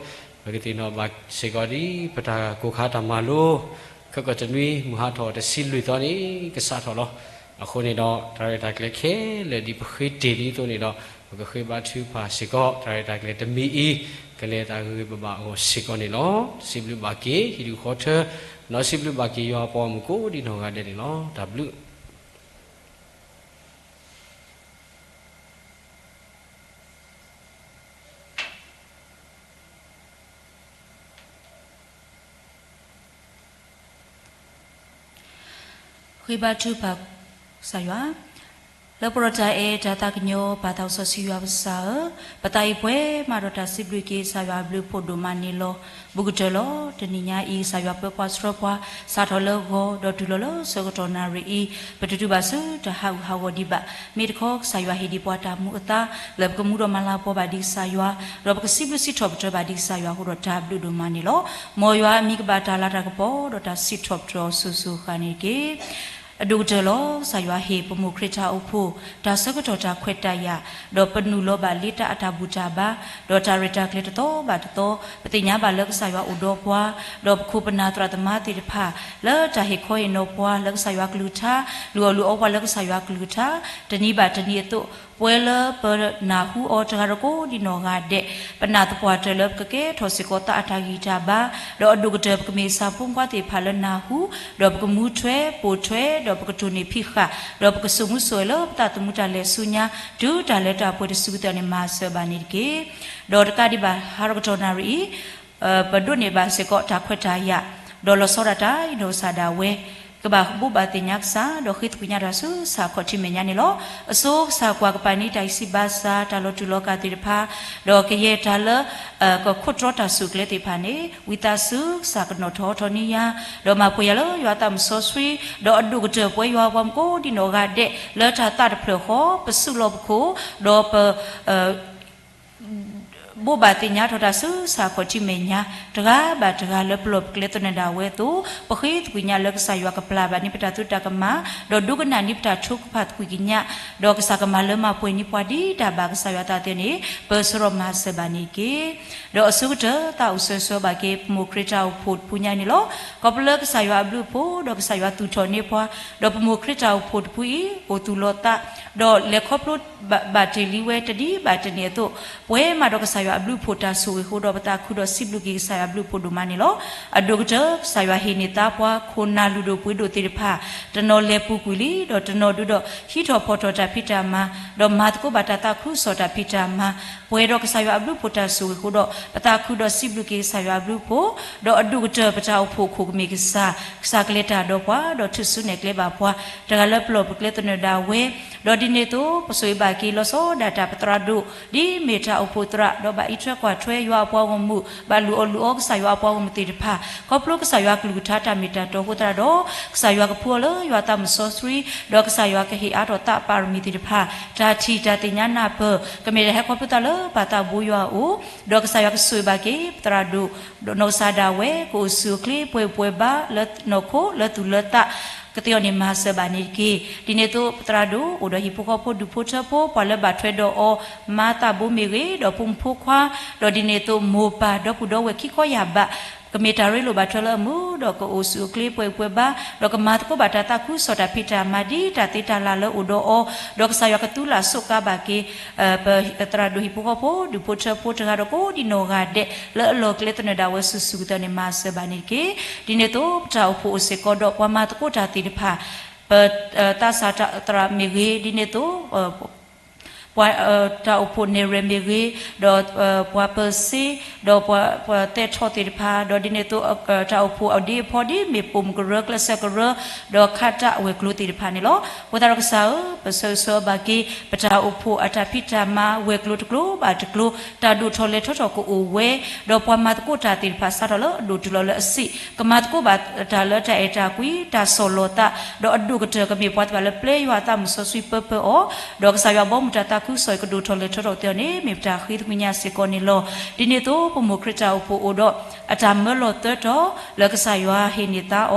ပကသ့ၣ်နီၣ်ဘၣ်စ့ၢ်ကီးဒ် ပတၢ်ကိၢ်ခါတၢ်မၤလိ ခဲကိာ်တနွံ မုၢ်ဟါထီၣ်တဆံလွံၢ်သီန့ၣ် ကစးထီၣ်လီၤ. အဃိန့ၣ်ဒီး တၢ်ရဲၣ်တၢ်ကျဲၤခဲလၢာ်ဒ်ပဃ့တ့ၢ်ဒ်သိးန့ၣ်ဒီး ပကဃ့ဘါထုကဖၣ်စ့ၢ်ကီး တၢ်ရဲၣ်တၢ်ကျဲၤတမံၤအံၤ ကလဲၤသးဂ့ၤဂ့ၤဘၣ်ဘၣ်အဂီၢ်စ့ၢ်ကီးန့ၣ်လီၤ. စံးဘျုးဘၣ်က့ၤ ဟံၣ်ဒူၣ်ဃီထၢ ဒီးစံးဘျုးဘၣ်က့ၤယွၤပှၤဂီၢ်မုၢ်ကိးဒ်နီၢ်ဂၤဒဲးန့ၣ်လီၤ. တၢ်ဘျုး ဃ့ဘါထုကဖၣ်ကစၢ်ယွၤ လၢပရၤတၢ်အဲၣ်တၢ်သးကညီၤ ပၢ်သးစီဆှံယွၤပကစၢ်ဧၢ, ပသးအံၤပှဲၤမးဒီးတၢ်စံးဘျုးက့ၤကစၢ်ယွၤအဘျုးအဖှိၣ်ဒိၣ်မးန့ၣ်လီၤ. ဘူးကတၢၢ်လီၤ. တနံၤညါအံၤ ကစၢ်ယွၤပၢပှၤဆှၢပှၤ စးထီၣ်လၢဂီၤ ဒီးတုၤလီၤလၢဆၢကတီၢ်နၣ်ရံၣ်အံၤ ပတတုၤဘၣ်ဆူတၢ်ဟးဂူာ်ဟးဂီၤဒံးဘၣ်. မ့ၢ်တခီ ကစၢ်ယွၤဟ့ၣ်ဒံးပှၤတၢ်မူအသါ လၢပကမူဒီးမၤလၤကပီၤဘၣ်ဒံးကစၢ်ယွၤ, ဒီးပကစံးဘျုးစံးထီၣ်ပတြၢၤဘၣ်ဒံးကစၢ်ယွၤအဃိဒီးတၢ်ဘျုးဒိၣ်မးန့ၣ်လီၤ. မ်ယွၤအမံၤကဘၣ်တၢ်လၤတၢ်ကပီၤ ဒီးတၢ်စံးထီၣ်ပတြၢၤအီၤစိၤစိၤဃၣ်ဃၣ်န့ၣ်တက့ၢ်. အဒိၣ်ကတၢၢ်လီၤ. ကစၢ်ယွၤဟ့ၣ်ပမိၢ်ခရံာ်တၢ်အိၣ်ဖှိၣ် တၢ်ဆၢကတီၢ်တၢ်ခွဲးတၢ်ယာ်, ဒီးပနုာ်လီၤဘၣ်လ့တၢ်အတၢ်ဘူၣ်တၢ်ဘါ, ဒီးတၢ်ရဲၣ်တၢ်ကျဲၤတသီဘၣ်တသီ, ပသ့ၣ်ညါဘၣ်လၢကစၢ်ယွၤအိၣ်ဒီးပှၤ, ဒီးပခိၣ်ပနၢ်သရၣ်သမါသ့ၣ်တဖၣ် လၢတၢ်ဟ့ၣ်ခီဟ့ၣ်နီၤပှၤလၢကစၢ်ယွၤကလုၢ်ကထါ, လုၢ်အီၣ်လုၢ်အီပှၤလၢကစၢ်ယွၤကလုၢ်ကထါ, တနံၤဘၣ်တနံၤအသိး ပဝဲလၢပနၢ်ဟူအီၤတဂၤဒီးကိးဒံနီၢ်ဂၤဒဲး, ပနာ်သပှၢ်တၢၢ်လၢပကကဲထီၣ်စ့ၢ်ကီးသးအတၢ်ဂံၢ်တၢ်ဘါ, ဒီးအဒိၣ်ကတၢၢ်ပကမ့ၢ်ဆၣ်ဖိမုၣ်ဖိသ့ၣ်တဖၣ်လၢနၢ်ဟူ, ဒီးပကမူထွဲပိာ်ထွဲ, ဒီးပကတိၢ်နီၣ်ဖံးဃာ်, ဒီးပကစိာ်မူစိာ်ဂဲၤလၢပသးသမူတၢ်လဲၤဆူညါ, တုၤတၢ်လၢတၢ်ပှဲၤတစုကတၢၢ်န့ၣ် မၤစၢၤဘၣ်န့ၣ်တက့ၢ်. ဒီးတကးဒံးဘၣ် ဟါလီၤကတီၢ်နၣ်ရံၣ်အံၤ ပဒိးန့ၢ်ဘၣ်စ့ၢ်ကီးတၢ်ခွဲးတၢ်ယာ်, ဒီးလီၤဆီဒၣ်တၢ်အံၤ နီၢ်ကစၢ်ဒၣ်ဝဲ ကဘၣ်ဘိးဘၣ်သ့ၣ်ညါကစၢ်, ဒီးဃ့သကွံာ်ညါတၢ်ဆူကစၢ်ခီၣ်ထံးမဲာ်ညါန့ၣ်လီၤ. အဆိကစၢ်ကွၢ်ကပၤန့ၢ်တၢ်အံၤစံးဘၣ်စၢ် တၢ်လီၤတူာ်လီၤကာ်သ့ၣ်တဖၣ်, ဒီးကယဲၢ်တၢ်လၢ ကခိးတြီတၢ်ဆူၣ်ကျဲသ့ၣ်တဖၣ်န့ၣ် ဝံသးစူၤကစၢ်ကနီၣ်ထီၣ်ထီၣ်န့ၢ်ယၤ, ဒီးမၤပှဲၤယၤလၢယွၤသးမုၢ်စီဆှံ, ဒီးအဒိၣ်ကတၢၢ်ပဝဲယွၤပှၤမူကိးဒံနီၢ်ဂၤဒဲး လၢတၢ်သးတဖျၢၣ်ဃီ ပစုလီၢ်ပခိၣ်, ဒီးပ ဘိးဘၣ်သ့ၣ်ညါထီၣ်တၢ်ဆူကစၢ်ခီၣ်ထံးမဲာ်ညါ, တဂၤဘၣ်တဂၤလၢပလီၢ်ပကျဲသနၢၣ်ဒၣ်ဝဲအသိး, ပဃ့သကွံာ်ညါလၢကစၢ်ယွၤကပျၢ်ဘၣ်န့ၢ်ပတၢ်သုတၢ်ကမၣ်, ဒီးဒိကနၣ်န့ၢ်ပတၢ်ထုကဖၣ်သကွံာ်ကညး, ဒီးကစၢ်ကမၤလၢမၤပှဲၤန့ၢ်ပှၤဒ်တၢ်ဘၣ်ကစၢ်ယွၤသးသ့န့ၣ် ပၢဆှၢဒီးမၤစၢၤဘၣ်န့ၣ်တက့ၢ်. ဒီးအဆိကတၢၢ် သးအိၣ်ဆၢဆၢဘၣ်က့ၤ ပမိၢ်ခရံာ်တၢ်အိၣ်ဖှိၣ်တဖုညါန့ၣ်လီၤ. ခီဖျိလၢကစၢ်ယွၤအဘျုးအဖှိၣ် ဒီးကစၢ်ယွၤသူၣ်ထီၣ်န့ၢ်ပှၤ, ဒီးပမိၢ်ခရံာ်တၢ်အိၣ်ဖှိၣ်တဖုအံၤ အိၣ်သူၣ်လီၤသး, ဒီးလဲၤခီဖျိဘၣ်တ့ၢ်လံဝဲတနံၤဘၣ်တနံၤအသိး, ပဝဲမးဒီးကစၢ်ယွၤအဘျုးအဖှိၣ်တၢ်ဆိၣ်ဂ့ၤအဃိဒီး ပသးခုဒီးစံးဘျုးက့ၤကစၢ်ယွၤအဘျုးအဖှိၣ်ဒိၣ်မးန့ၣ်လီၤ. အဒိၣ်ကတၢၢ် ကစၢ်ယွၤဟ့ၣ်န့ၢ်သါပှၤ ခိၣ်နၢ်လုၢ်ဒိၣ်ပှ့ၤဒိၣ်သ့ၣ်တဖၣ် တနီၤလဲၤပူၤကွံာ်လံ, ဒီးတနီၤဒုးဒီးဟံးထီၣ်ဖီၣ်ထီၣ်တၢ်ဖံးတၢ်မၤ, ဒီးမၤသကိးဘၣ်တၢ်သးခုကစီၣ်တၢ်ဖံးတၢ်မၤ, ပှဲၤဒီးကစၢ်ယွၤအဘျုးအဖှိၣ်တၢ်ဆိၣ်ဂ့ၤအဃိဒီး ပသးခုဒီးစံးဘျုးက့ၤကစၢ်ယွၤအဘျုးအဖှိၣ်, ဒီးအဒိၣ်ကတၢၢ်ပတၢ်အိၣ်ဖှိၣ်အခိၣ်ကမ့ၢ်ကစၢ်, ကစၢ်ကလဲၤတၢ်ဒီးပှၤ, ဒီးထုးစုနဲၣ်ကျဲဘၣ်ပှၤ, တဂၤလၢပလီၢ်ပကျဲသနၢၣ်ဒၣ်ဝဲ, ဒီးဒ်န့ၣ်အသိး ပဆိၣ်ဂ့ၤဘၣ်က့ၤလီၤဆီဒၣ်တၢ်ပသရၣ်ဒိၣ် ဒ်မ့ၢ်တၢ်အိၣ်ဖှိၣ်သရၣ် ဒီးဘၣ်အံးထွဲကွၢ်ထွဲယွၤအပှၤဂီၢ်မုၢ် ဘၣ်လုၢ်အီၣ်လုၢ်အီကစၢ်ယွၤအပှၤဂီၢ်မုၢ်သ့ၣ်တဖၣ်, ခီဖျိကစၢ်ယွၤကလုၢ်ကထါတၢ်မ့ၢ်တၢ်တီအဃိသတးဒီး ကစၢ်ယွၤကဖှူအီၤလၢယွၤသးမုၢ်စီဆှံ, ဒီးကစၢ်ယွၤကဟ့ၣ်အါထီၣ်သးပၣ်ရမံၤသ့ၣ်တဖၣ်, တၢ်ထံၣ်တၢ်သ့ၣ်ညါနၢ်ပၢၢ် ကမ့ၢ်တၢ်ဟဲခီဖျိသးလၢပၢ်သးဘိယွၤအအိၣ်, ဒီးကစၢ်ယွၤကဆိၣ်ဂ့ၤဘၣ်က့ၤ ပသရၣ်ဒိၣ် ဒီးနီၢ်ကစၢ်ဒၣ်ဝဲ ကအိၣ်ဆူၣ်အိၣ်ချ့ပှဲၤပှဲၤဘါလၢနီၢ်ခိလၢသူၣ်လၢသး ကသ့အီၤန့ၣ်မၤစၢၤဘၣ်န့ၣ်တက့ၢ်. ဒ်န့ၣ်အသိး ပသရၣ်ဒိၣ်အိၣ်ဒီးဟံၣ်ဖိဃီဖိဒူၣ်ဖိထၢဖိ ပှၤလၢဘၣ်ထွဲဒီးအီၤ မါသးဘိမ့ၢ်ဂ့ၤ, ဒီးဖိမုၣ်ဖိခွါ, ဒီးဒ်န့ၣ်အသိးမိၢ်ပၢ်ဒီပုၢ်ဒီဝဲၢ်ခံခီယၢ်ဘး ကမ့ၢ်တၢ်ရ့လိာ်ဘၣ်ထွဲလၢအမုာ် ဒီးကအိၣ်ဆူၣ်အိၣ်ချ့ပှဲၤပှဲၤဘါ, ဒီးကမၤသကိးဘၣ်တၢ်သးခုကစီၣ်တၢ်ဖံးတၢ်မၤဒ်တၢ်သ့တၢ်လၢ်လၢအိၣ်ဒီးအီၤ, ဒီးကစၢ်ယွၤကသူလၢ်စူးကါဘၣ်က့ၤ ပသရၣ်ဒိၣ်ဟံၣ်ဖိဃီဖိ ဒူၣ်ဖိထၢဖိတဂၤဒီးကိးဒံနီၢ်ဂၤဒဲး လၢအလီၢ်ကျဲသနၢၣ်ဒၣ်ဝဲစုာ်စုာ်ကတၢၢ်န့ၣ် မၤစၢၤဘၣ်န့ၣ်တက့ၢ်. ဒ်န့ၣ်အသိး ပတၢ်အိၣ်ဖှိၣ်အိၣ်စ့ၢ်ကီးဒီးပှၤမၤသကိးတၢ်သ့ၣ်တဖၣ်, ပသးစၢ်သရၣ်မ့ၢ်ဂ့ၤ, ဒ်န့ၣ်အသိး ပှၤတၢ်အိၣ်ဖှိၣ်နဲၣ်ရွဲၣ်မ့ၢ်ဂ့ၤ, ဒီးပှၤပၢၤစ့, ဒီးပှၤသဲထီၣ်သ့ၣ်တဖၣ်, ဒီးဒ်န့ၣ်အသိး တၢ်အိၣ်ဖှိၣ်အဒ့အဖီဒ်မ့ၢ်ပိာ်မုၣ်ကရၢ ကျဲးစၢးကရၢ, ဒီးခးတၢ်ဝဲၤကျိၤသ့ၣ်တဖၣ်န့ၣ်လီၤ. အဃိသတးဒီးကစၢ်ဧၢ, ပဆၢဂ့ၤဆၢဝါဘၣ်က့ၤ ပတၢ်အိၣ်ဖှိၣ်အတၢ်ဖံးတၢ်မၤဝဲၤကျိၤတကျိၤဘၣ်တကျိၤ, တၢ်ဒိၣ်ထီၣ်လဲၤထီၣ်ထီၣ်ကအိၣ်ဝဲ, ဒီးပှၤမၤသကိးတၢ်သ့ၣ်တဖၣ်စးထီၣ်လၢအဒိၣ်တုၤလီၤလၢအဆံး, ကမၤသကိးဘၣ်တၢ်လၢတၢ်အဲၣ်တၢ်ကွံ တၢ်ဆီၣ်လီၤသး, ဒီးအဒိၣ်ကတၢၢ်ကမ့ၢ်ပှၤသ့ၣ်တဖၣ်လၢပျဲယွၤအသးမုၢ်စီဆှံပၢပၢအီၤ, ဒီးကစၢ်ယွၤဘီမုၢ်တၢ်သးခုကစီၣ်အံၤကဒိၣ်ထီၣ်လဲၤထီၣ်ထီၣ်ကသ့အီၤန့ၣ် မ့ၢ်ပတၢ်ဃ့သကွံာ်ညါစ့ၢ်ကီးန့ၣ်လီၤ. ဒ်န့ၣ်အသိး ပမိၢ်ခရံာ်တၢ်အိၣ်ဖှိၣ်အိၣ်ဒီး အတၢ်မၢလီၤသၢတီၤလၢကစၢ်ယွၤဟ့ၣ်န့ၢ်သါအ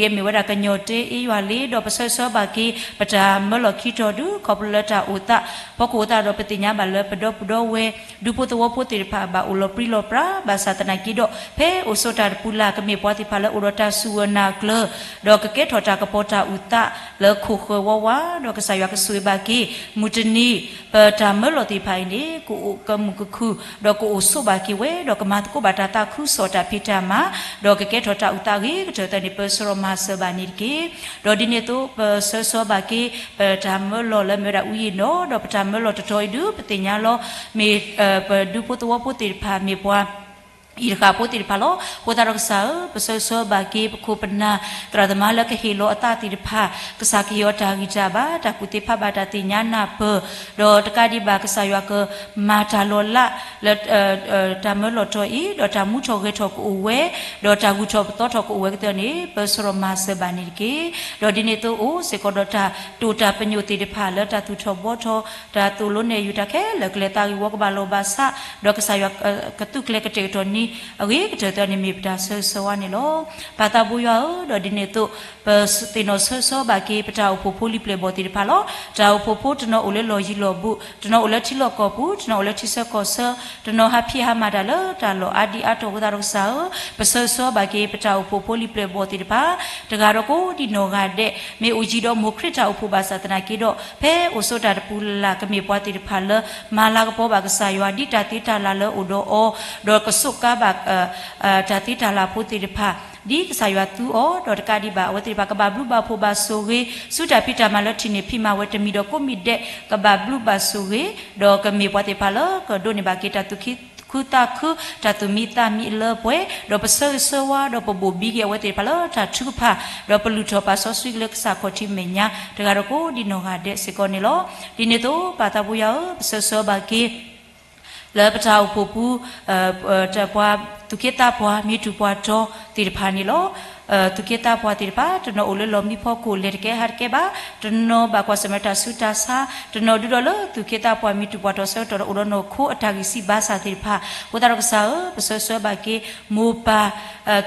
ီၤ, ဒ်အမ့ၢ်ဝဲဒၣ်ကညီၤတ့အ့ယွၤလ့, ဒီးပဆၢဂ့ၤဆၢဝါဘၣ်က့ၤ ပတၢ်မၢလီၤခံတီၤဒုး ခီဖျိလၢတၢ်အိၣ်သး, ဖီခိၣ်အသးဒီးပသ့ၣ်ညါဘၣ်လၢပဒီပုၢ်ဒီဝဲၢ် ဒူဖိသဝီဖိသ့ၣ်တဖၣ် ဘၣ်အိၣ်လီၤပြံလီၤပြါ, ဘၣ်ဆၣ်သနာ်က့ဒီး ဖဲအိၣ်ဆိးတၢ်တပူၤလၢ် ကမ့ၢ်ပှၤသ့ၣ်တဖၣ်လၢအိၣ်ဒီးတၢ်စူၢ်ဝဲၤနၢ်ကျၢၤ, ဒီးကကဲထီၣ်တၢ်ကပီၤတၢ်အုၣ်သးလၢခိၣ်ဃၢၤဝးဝး, ဒီးကစၢ်ယွၤကဆိၣ်ဂ့ၤဘၣ်က့ၤ မုၢ်တနံၤ ပတၢ်မၢလီၤသ့ၣ်တဖၣ်အံၤန့ၣ် ကအိၣ်ကမုာ်ကခုၣ်, ဒီးကအိၣ်ဆိးဘၣ်က့ၤဝဲ, ဒီးကမၤသကိးဘၣ်တၢ်သးခုကစီၣ်တၢ်ဖံးတၢ်မၤ, ဒီးကကဲထီၣ်တၢ်အုၣ်သးဂ့ၤကတၢၢ်သၢန့ၣ် ပၢဆှၢဒီးမၤစၢၤဘၣ်န့ၣ်တက့ၢ်. ဒီးဒ်န့ၣ်အသိး ပဆၢဂ့ၤဆၢဝါဘၣ်က့ၤ ပတၢ်မၢလီၤလၢမ့ၢ်ဝဲဒၣ် ဦးရေနီၤ, ဒီးပတၢ်မၢလီၤတတီၤအံၤဒုး ပသ့ၣ်ညါလီၤ, မ့ၢ် ပဒူဖိသဝီဖိသ့ၣ်တဖၣ် မ့ၢ်ပှၤ အံၤတဃၣ်ဖိသ့ၣ်တဖၣ်လီၤ. အဃိသတးဒီးကစၢ်ဧၢ, ပဆၢဂ့ၤဆၢဝါဘၣ်က့ၤ ပခိၣ်ပနၢ်သရၣ်သမါလၢကဟ့ၣ်လီၤအသးသ့ၣ်တဖၣ်, ကစၢ်ကဟ့ၣ်အီၤတၢ်ဂံၢ်တၢ်ဘါ, တၢ်ကူၣ်သ့ဖးဘၣ်, တၢ်သ့ၣ်ညါနၢ်ပၢၢ်, ဒီးတကးဒံးဘၣ်ကစၢ်ယွၤကမၤတၢ်လီၤလးလၢ တၢ်မၢလီၤတီၤအံၤ, ဒီးတၢ်မူထီၣ်ဂဲၤထီၣ်ကအိၣ်ဝဲ, ဒီးတၢ်ဂုၤထီၣ်ပသီထီၣ်ကအိၣ်ဝဲကသ့န့ၣ် ပၢဆှၢဒီးမၤစၢၤဘၣ်န့ၣ်တက့ၢ်. ဒီးဒ်န့ၣ်အသိးအိၣ်စ့ၢ်ကီးဒီးတၢ်တိာ်တၢ်ပညိၣ်သ့ၣ်တဖၣ်လၢတၢ်သူၣ်ထီၣ်ဘှီထီၣ်, တၢ်သိၣ်လိနဲၣ်ယုာ်တၢ်ခဲလၢာ်ကလဲၤသးဂ့ၢ်ဝီကဘၣ်လိာ်ဘၣ်ဆး, ဒီးကစၢ်ယွၤကသူးကျဲၤကတဲာ်ကတီၤန့ၢ်အဂ့ၤကတၢၢ်သ့န့ၣ် မ့ၢ်ပတၢ်ဆၢဂ့ၤဆၢဝါန့ၣ်လီၤ. ပၢ်သးဘိယွၤဧၢ, ဒီးဒ်န့ၣ်အသိး ပသ့ၣ်နီၣ်ဆၢဂ့ၤဆၢဝါဘၣ်က့ၤ ပတၢ်အိၣ်ဖှိၣ်ဖိလံာ်ပျဲၢ်ဘီၣ်သ့ၣ်တဖၣ်လီၤ. တၢ်အိၣ်ဖှိၣ်ဖိတနီၤအိၣ်လၢလီၢ်ယံၤလီၢ်ဘူး, တနီၤအိၣ်လၢထံလီၢ်ကီၢ်ပူၤ, တနီၤအိၣ်လၢထံဆၢကီၢ်ဆၢ, တနီၤဟးဖံးဟးမၤတၢ်လၢတၢ်လီၢ်အါဒံအါတီၢ်အဃိသတးဒီးကစၢ်ဧၢ, ပဆၢဂ့ၤဆၢဝါဘၣ်က့ၤ ပတၢ်အိၣ်ဖှိၣ်ဖိလံာ်ပျဲၢ်ဘီၣ်သ့ၣ်တဖၣ် တဂၤဒီးကိးဒံနီၢ်ဂၤဒဲး, မ့ၢ်အိၣ်ယံၤဒီးမိၢ်ခရံာ်တၢ်အိၣ်ဖှိၣ်ဘၣ်ဆၣ်သနာ်က့ဒီး ဖဲအိၣ်ဆိးတၢ်တပူၤလၢ်လၢ် ကမ့ၢ်ပှၤသ့ၣ်တဖၣ်လၢ မၤလၤကပီၤဘၣ်ကစၢ်ယွၤ ဒ်တၢ်သ့တၢ်လၤလၢအိၣ်ဒီးအီၤ, ဒီးကစူးကါဘၣ် တၢ်သ့တၢ်လၤဖိသ့ၣ်တဖၣ် ဒ်ကစၢ်ယွၤသူအီၤ, ဒီးတကးဒံးဘၣ် အဝဲသ့ၣ်တဖၣ်ကဘၣ်ဘျုးဘၣ်ဖှိၣ်ဘၣ်ဆိၣ်ဂ့ၤ ဆူတၢ်ဖံးတၢ်မၤလၢထံၣ်န့ၢ်ဖံးမၤဝဲတမံၤဒီးကိးမံၤဒဲး ကဘၣ်ဘျုးဘၣ်ဆိၣ်ဂ့ၤ, ဒီးကမ့ၢ်ပှၤသ့ၣ်တဖၣ်လၢကဒိးန့ၢ်ဘၣ်က့ၤတၢ်သူၣ်ခုသးခု တၢ်သူၣ်မံသးမံလၢပှဲၤ, ဒီးပဆၢဂ့ၤဆၢဝါ ဒီးပဘိၣ်ဘံက့ၤအဝဲသ့ၣ်တဖၣ်လၢတၢ်ထုကဖၣ်, ဒီးပလုၢ်ထီၣ်ပာ်စီဆှံက့ၤလၢကစၢ်ခီၣ်ထံးမဲာ်ညါ တဂၤဒီးကိးဒံနီၢ်ဂၤဒဲးစ့ၢ်ကီးန့ၣ်လီၤ. ဒ်န့ၣ်အသိး ပၢ်သးဘိယွၤဧၢ, ပဆၢဂ့ၤဆၢဝါဘၣ်က့ၤ လၢပတၢ်အိၣ်ဖှိၣ်ပူၤ ပှၤသူၣ်က့သးပှၢ် မ့ၢ်တူၢ်ပှၤတီၤသ့ၣ်တဖၣ်န့ၣ်လီၤ. သူၣ်က့သးပှၢ်သ့ၣ်တဖၣ် တနီၤအိၣ်လၢလီၢ်မံဖီခိၣ် လဲၤတကဲဟးတကဲဘၣ်, တနီၤဘၣ်ကွၢ်ဆၢၣ်မဲာ်တၢ်ဆူးတၢ်ဆါ, တနီၤဒုးဒီးလၢသူၣ်က့သးပှၢ် မ့ၢ်တူၢ်ပှၤတီၤဆၢကတီၢ်ဒီး အိၣ်ဒီးနီၢ်ခိအတၢ်ဂံၢ်စၢ်ဘါစၢ်သ့ၣ်တဖၣ်, အဃိသတးဒီးကစၢ်ဧၢ, ပဆၢဂ့ၤဆၢဝါဘၣ်က့ၤ မိၢ်ပၢ်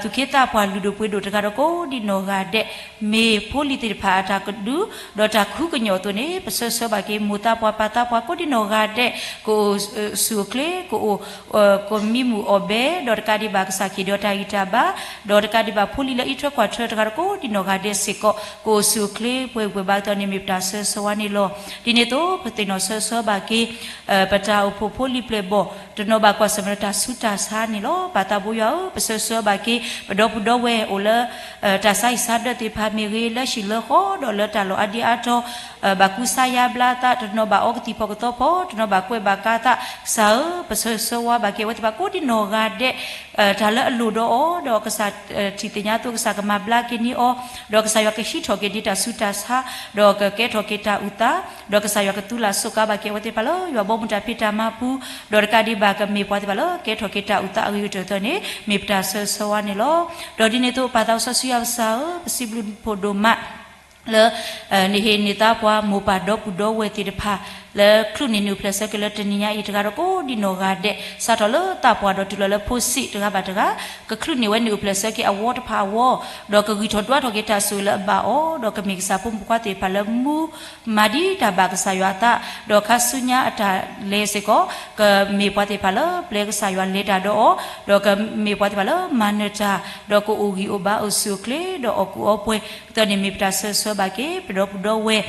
သူၣ်က့သးပှၢ်လုၢ်ဒိၣ်ပှ့ၤဒိၣ်တဂၤဒီးကိးဒံနီၢ်ဂၤဒဲး မ့ၢ်ဖိလံၤသ့ၣ်တဖၣ်အတၢ်ကဒု ဒီးတၢ်ခူကညီၢ်အသိးန့ၣ် ပဆၢဂ့ၤဆၢဝါဘၣ်က့ၤ မိၢ်သးပှၢ်ပၢ်သးပှၢ်ကိးဒံနီၢ်ဂၤဒဲး ကအိၣ်ဆူၣ်အိၣ်ချ့ ကအိၣ် ကမံမုာ်အီၣ်ဘဲ, ဒီးတကးဒံးဘၣ်ကစၢ်ခ့ၣ်ဒီးတၢ်ဂံၢ်တၢ်ဘါ, ဒီးတကးဒံးဘၣ်ဖိလံၤလၢအံးထွဲကွၢ်ထွဲတဂၤဒီးကိးဒံနီၢ်ဂၤဒဲးစ့ၢ်ကီး ကအိၣ်ဆူၣ်အိၣ်ချ့ပှဲၤဂံၢ်ပှဲၤဘါအသိးန့ၣ် မ့ၢ်ပတၢ်ဆၢဂ့ၤဆၢဝါန့ၣ်လီၤ. ဒ်န့ၣ်အသိး ပသ့ၣ်နီၣ်ဆၢဂ့ၤဆၢဝါဘၣ်က့ၤ ပတၢ်အိၣ်ဖှိၣ်ဖိလံၤပျဲၢ်ဘီၣ် တနီၤဘၣ်ကွၢ်ဆၢၣ်မဲာ်ဒီးတၢ်ဆူးတၢ်ဆါန့ၣ်လီၤ. ပၢ်သးဘိယွၤဧၢ, ပဆၢဂ့ၤဆၢဝါဘၣ်က့ၤ ပဒီပုၢ်ဒီဝဲၢ်အိၣ်လၢ တၢ်ဆါဟံၣ်ဆါဒၢးသ့ၣ်တဖၣ်မ့ၢ်ဂ့ၤ လၢဟံၣ်လၢဃီဒီးလၢတၢ်လီၢ်အါဒံအါတီၢ် ဘၣ်ကူစါယါဘျါသး, တနီၤဘၣ်အီကသံၣ်ဖီၣ်ကသီဖီ, တနီၤဘၣ်ကွဲးဘၣ်ကါသး, ကစၢ်ဧၢ, ပဆၢဂ့ၤဆၢဝါဘၣ်က့ၤအဝဲသ့ၣ်တဖၣ်ကိးဒံနီၢ်ဂၤဒဲး တၢ်လၢအလိၣ်ဒီးအီၤ, ဒီးကစၢ်ထံၣ်သ့ၣ်ညါအသိး ကစၢ်ကမၤဘျါက့ၤန့ၢ်အီၤ, ဒီးကစၢ်ယွၤကဟံးထီၣ်က့ၤဒ်တၢ်ဆူးတၢ်ဆါ, ဒီးကကဲထီၣ်က့ၤတၢ်အုၣ်သး, ဒီးကစၢ်ယွၤကသူလၢ်စူးကါဘၣ်က့ၤအဝဲသ့ၣ်တဖၣ်လၢယွၤဘီမုၢ်တၢ်ဖံးတၢ်မၤပူၤ, ဒီးတကးဒံးဘၣ်ကမ့ၢ်ပှၤသ့ၣ်တဖၣ်လၢကဲထီၣ်က့ၤတၢ်အုၣ်သးအဂ့ၤကတၢၢ်အသိးန့ၣ် မ့ၢ်ပတၢ်ဆၢဂ့ၤဆၢဝါန့ၣ်လီၤ. ဒီးဒ်န့ၣ်အသိး ပၢ်သးစီဆှံယွၤကစၢ်ဧၢ, ပစံးဘျုးနံၤဖှိၣ်ဒိၣ်မး လၢ နဟ့ၣ်န့ၢ်သးပှၢ်မိၢ်ပၢ်ဒီပုၢ်ဒီဝဲၢ်သ့ၣ်တဖၣ် လၢချုးန့ၢ်နုာ်အိၣ်ဖျဲၣ်ဆၢက့ၤလၢတနံၤညါအံၤ တဂၤဒီးကိးဒံနီၢ်ဂၤဒဲး စးထီၣ်လၢသးပှၢ်ဒီးတုၤလီၤလၢဖိဆံးတဂၤဘၣ်တဂၤ ကချုးန့ၢ်ဝဲနုာ်အိၣ်ဖျဲၣ်ဆၢက့ၤအဝီတဖၣ်အဝီ, ဒီးကဂံၢ်ထီၣ်ဒွးထီၣ်က့ၤတၢ်ဆိၣ်ဂ့ၤလၢအဘၣ်အီၤ, ဒီးကမ့ၢ်ကစၢ်ဖိမုၣ်ဖိခွါသ့ၣ်တဖၣ်လၢမူ မၤဒ်တၢ်ဘၣ်ကစၢ်ယွၤအသး, ဒီးခါဆူညါအတၢ်လဲၤစ့ၢ်ကီး ကမ့ၢ်ပှၤသ့ၣ်တဖၣ်လၢပျဲကစၢ်ယွၤလဲၤတၢ်ဒီးအီၤ, ဒီးကမ့ၢ်ပှၤသ့ၣ်တဖၣ်လၢမၤနၢၤတၢ်, ဒီးကအိၣ်ဂံၢ်အိၣ်ဘါအိၣ်ဆူၣ်အိၣ်ချ့ ဒီးအီၣ်ကူအီပှဲၤအသိးန့ၣ် မ့ၢ်ပတၢ်ဆၢဂ့ၤဆၢဝါဘၣ်က့ၤ ပဒီပုၢ်ဒီဝဲၢ်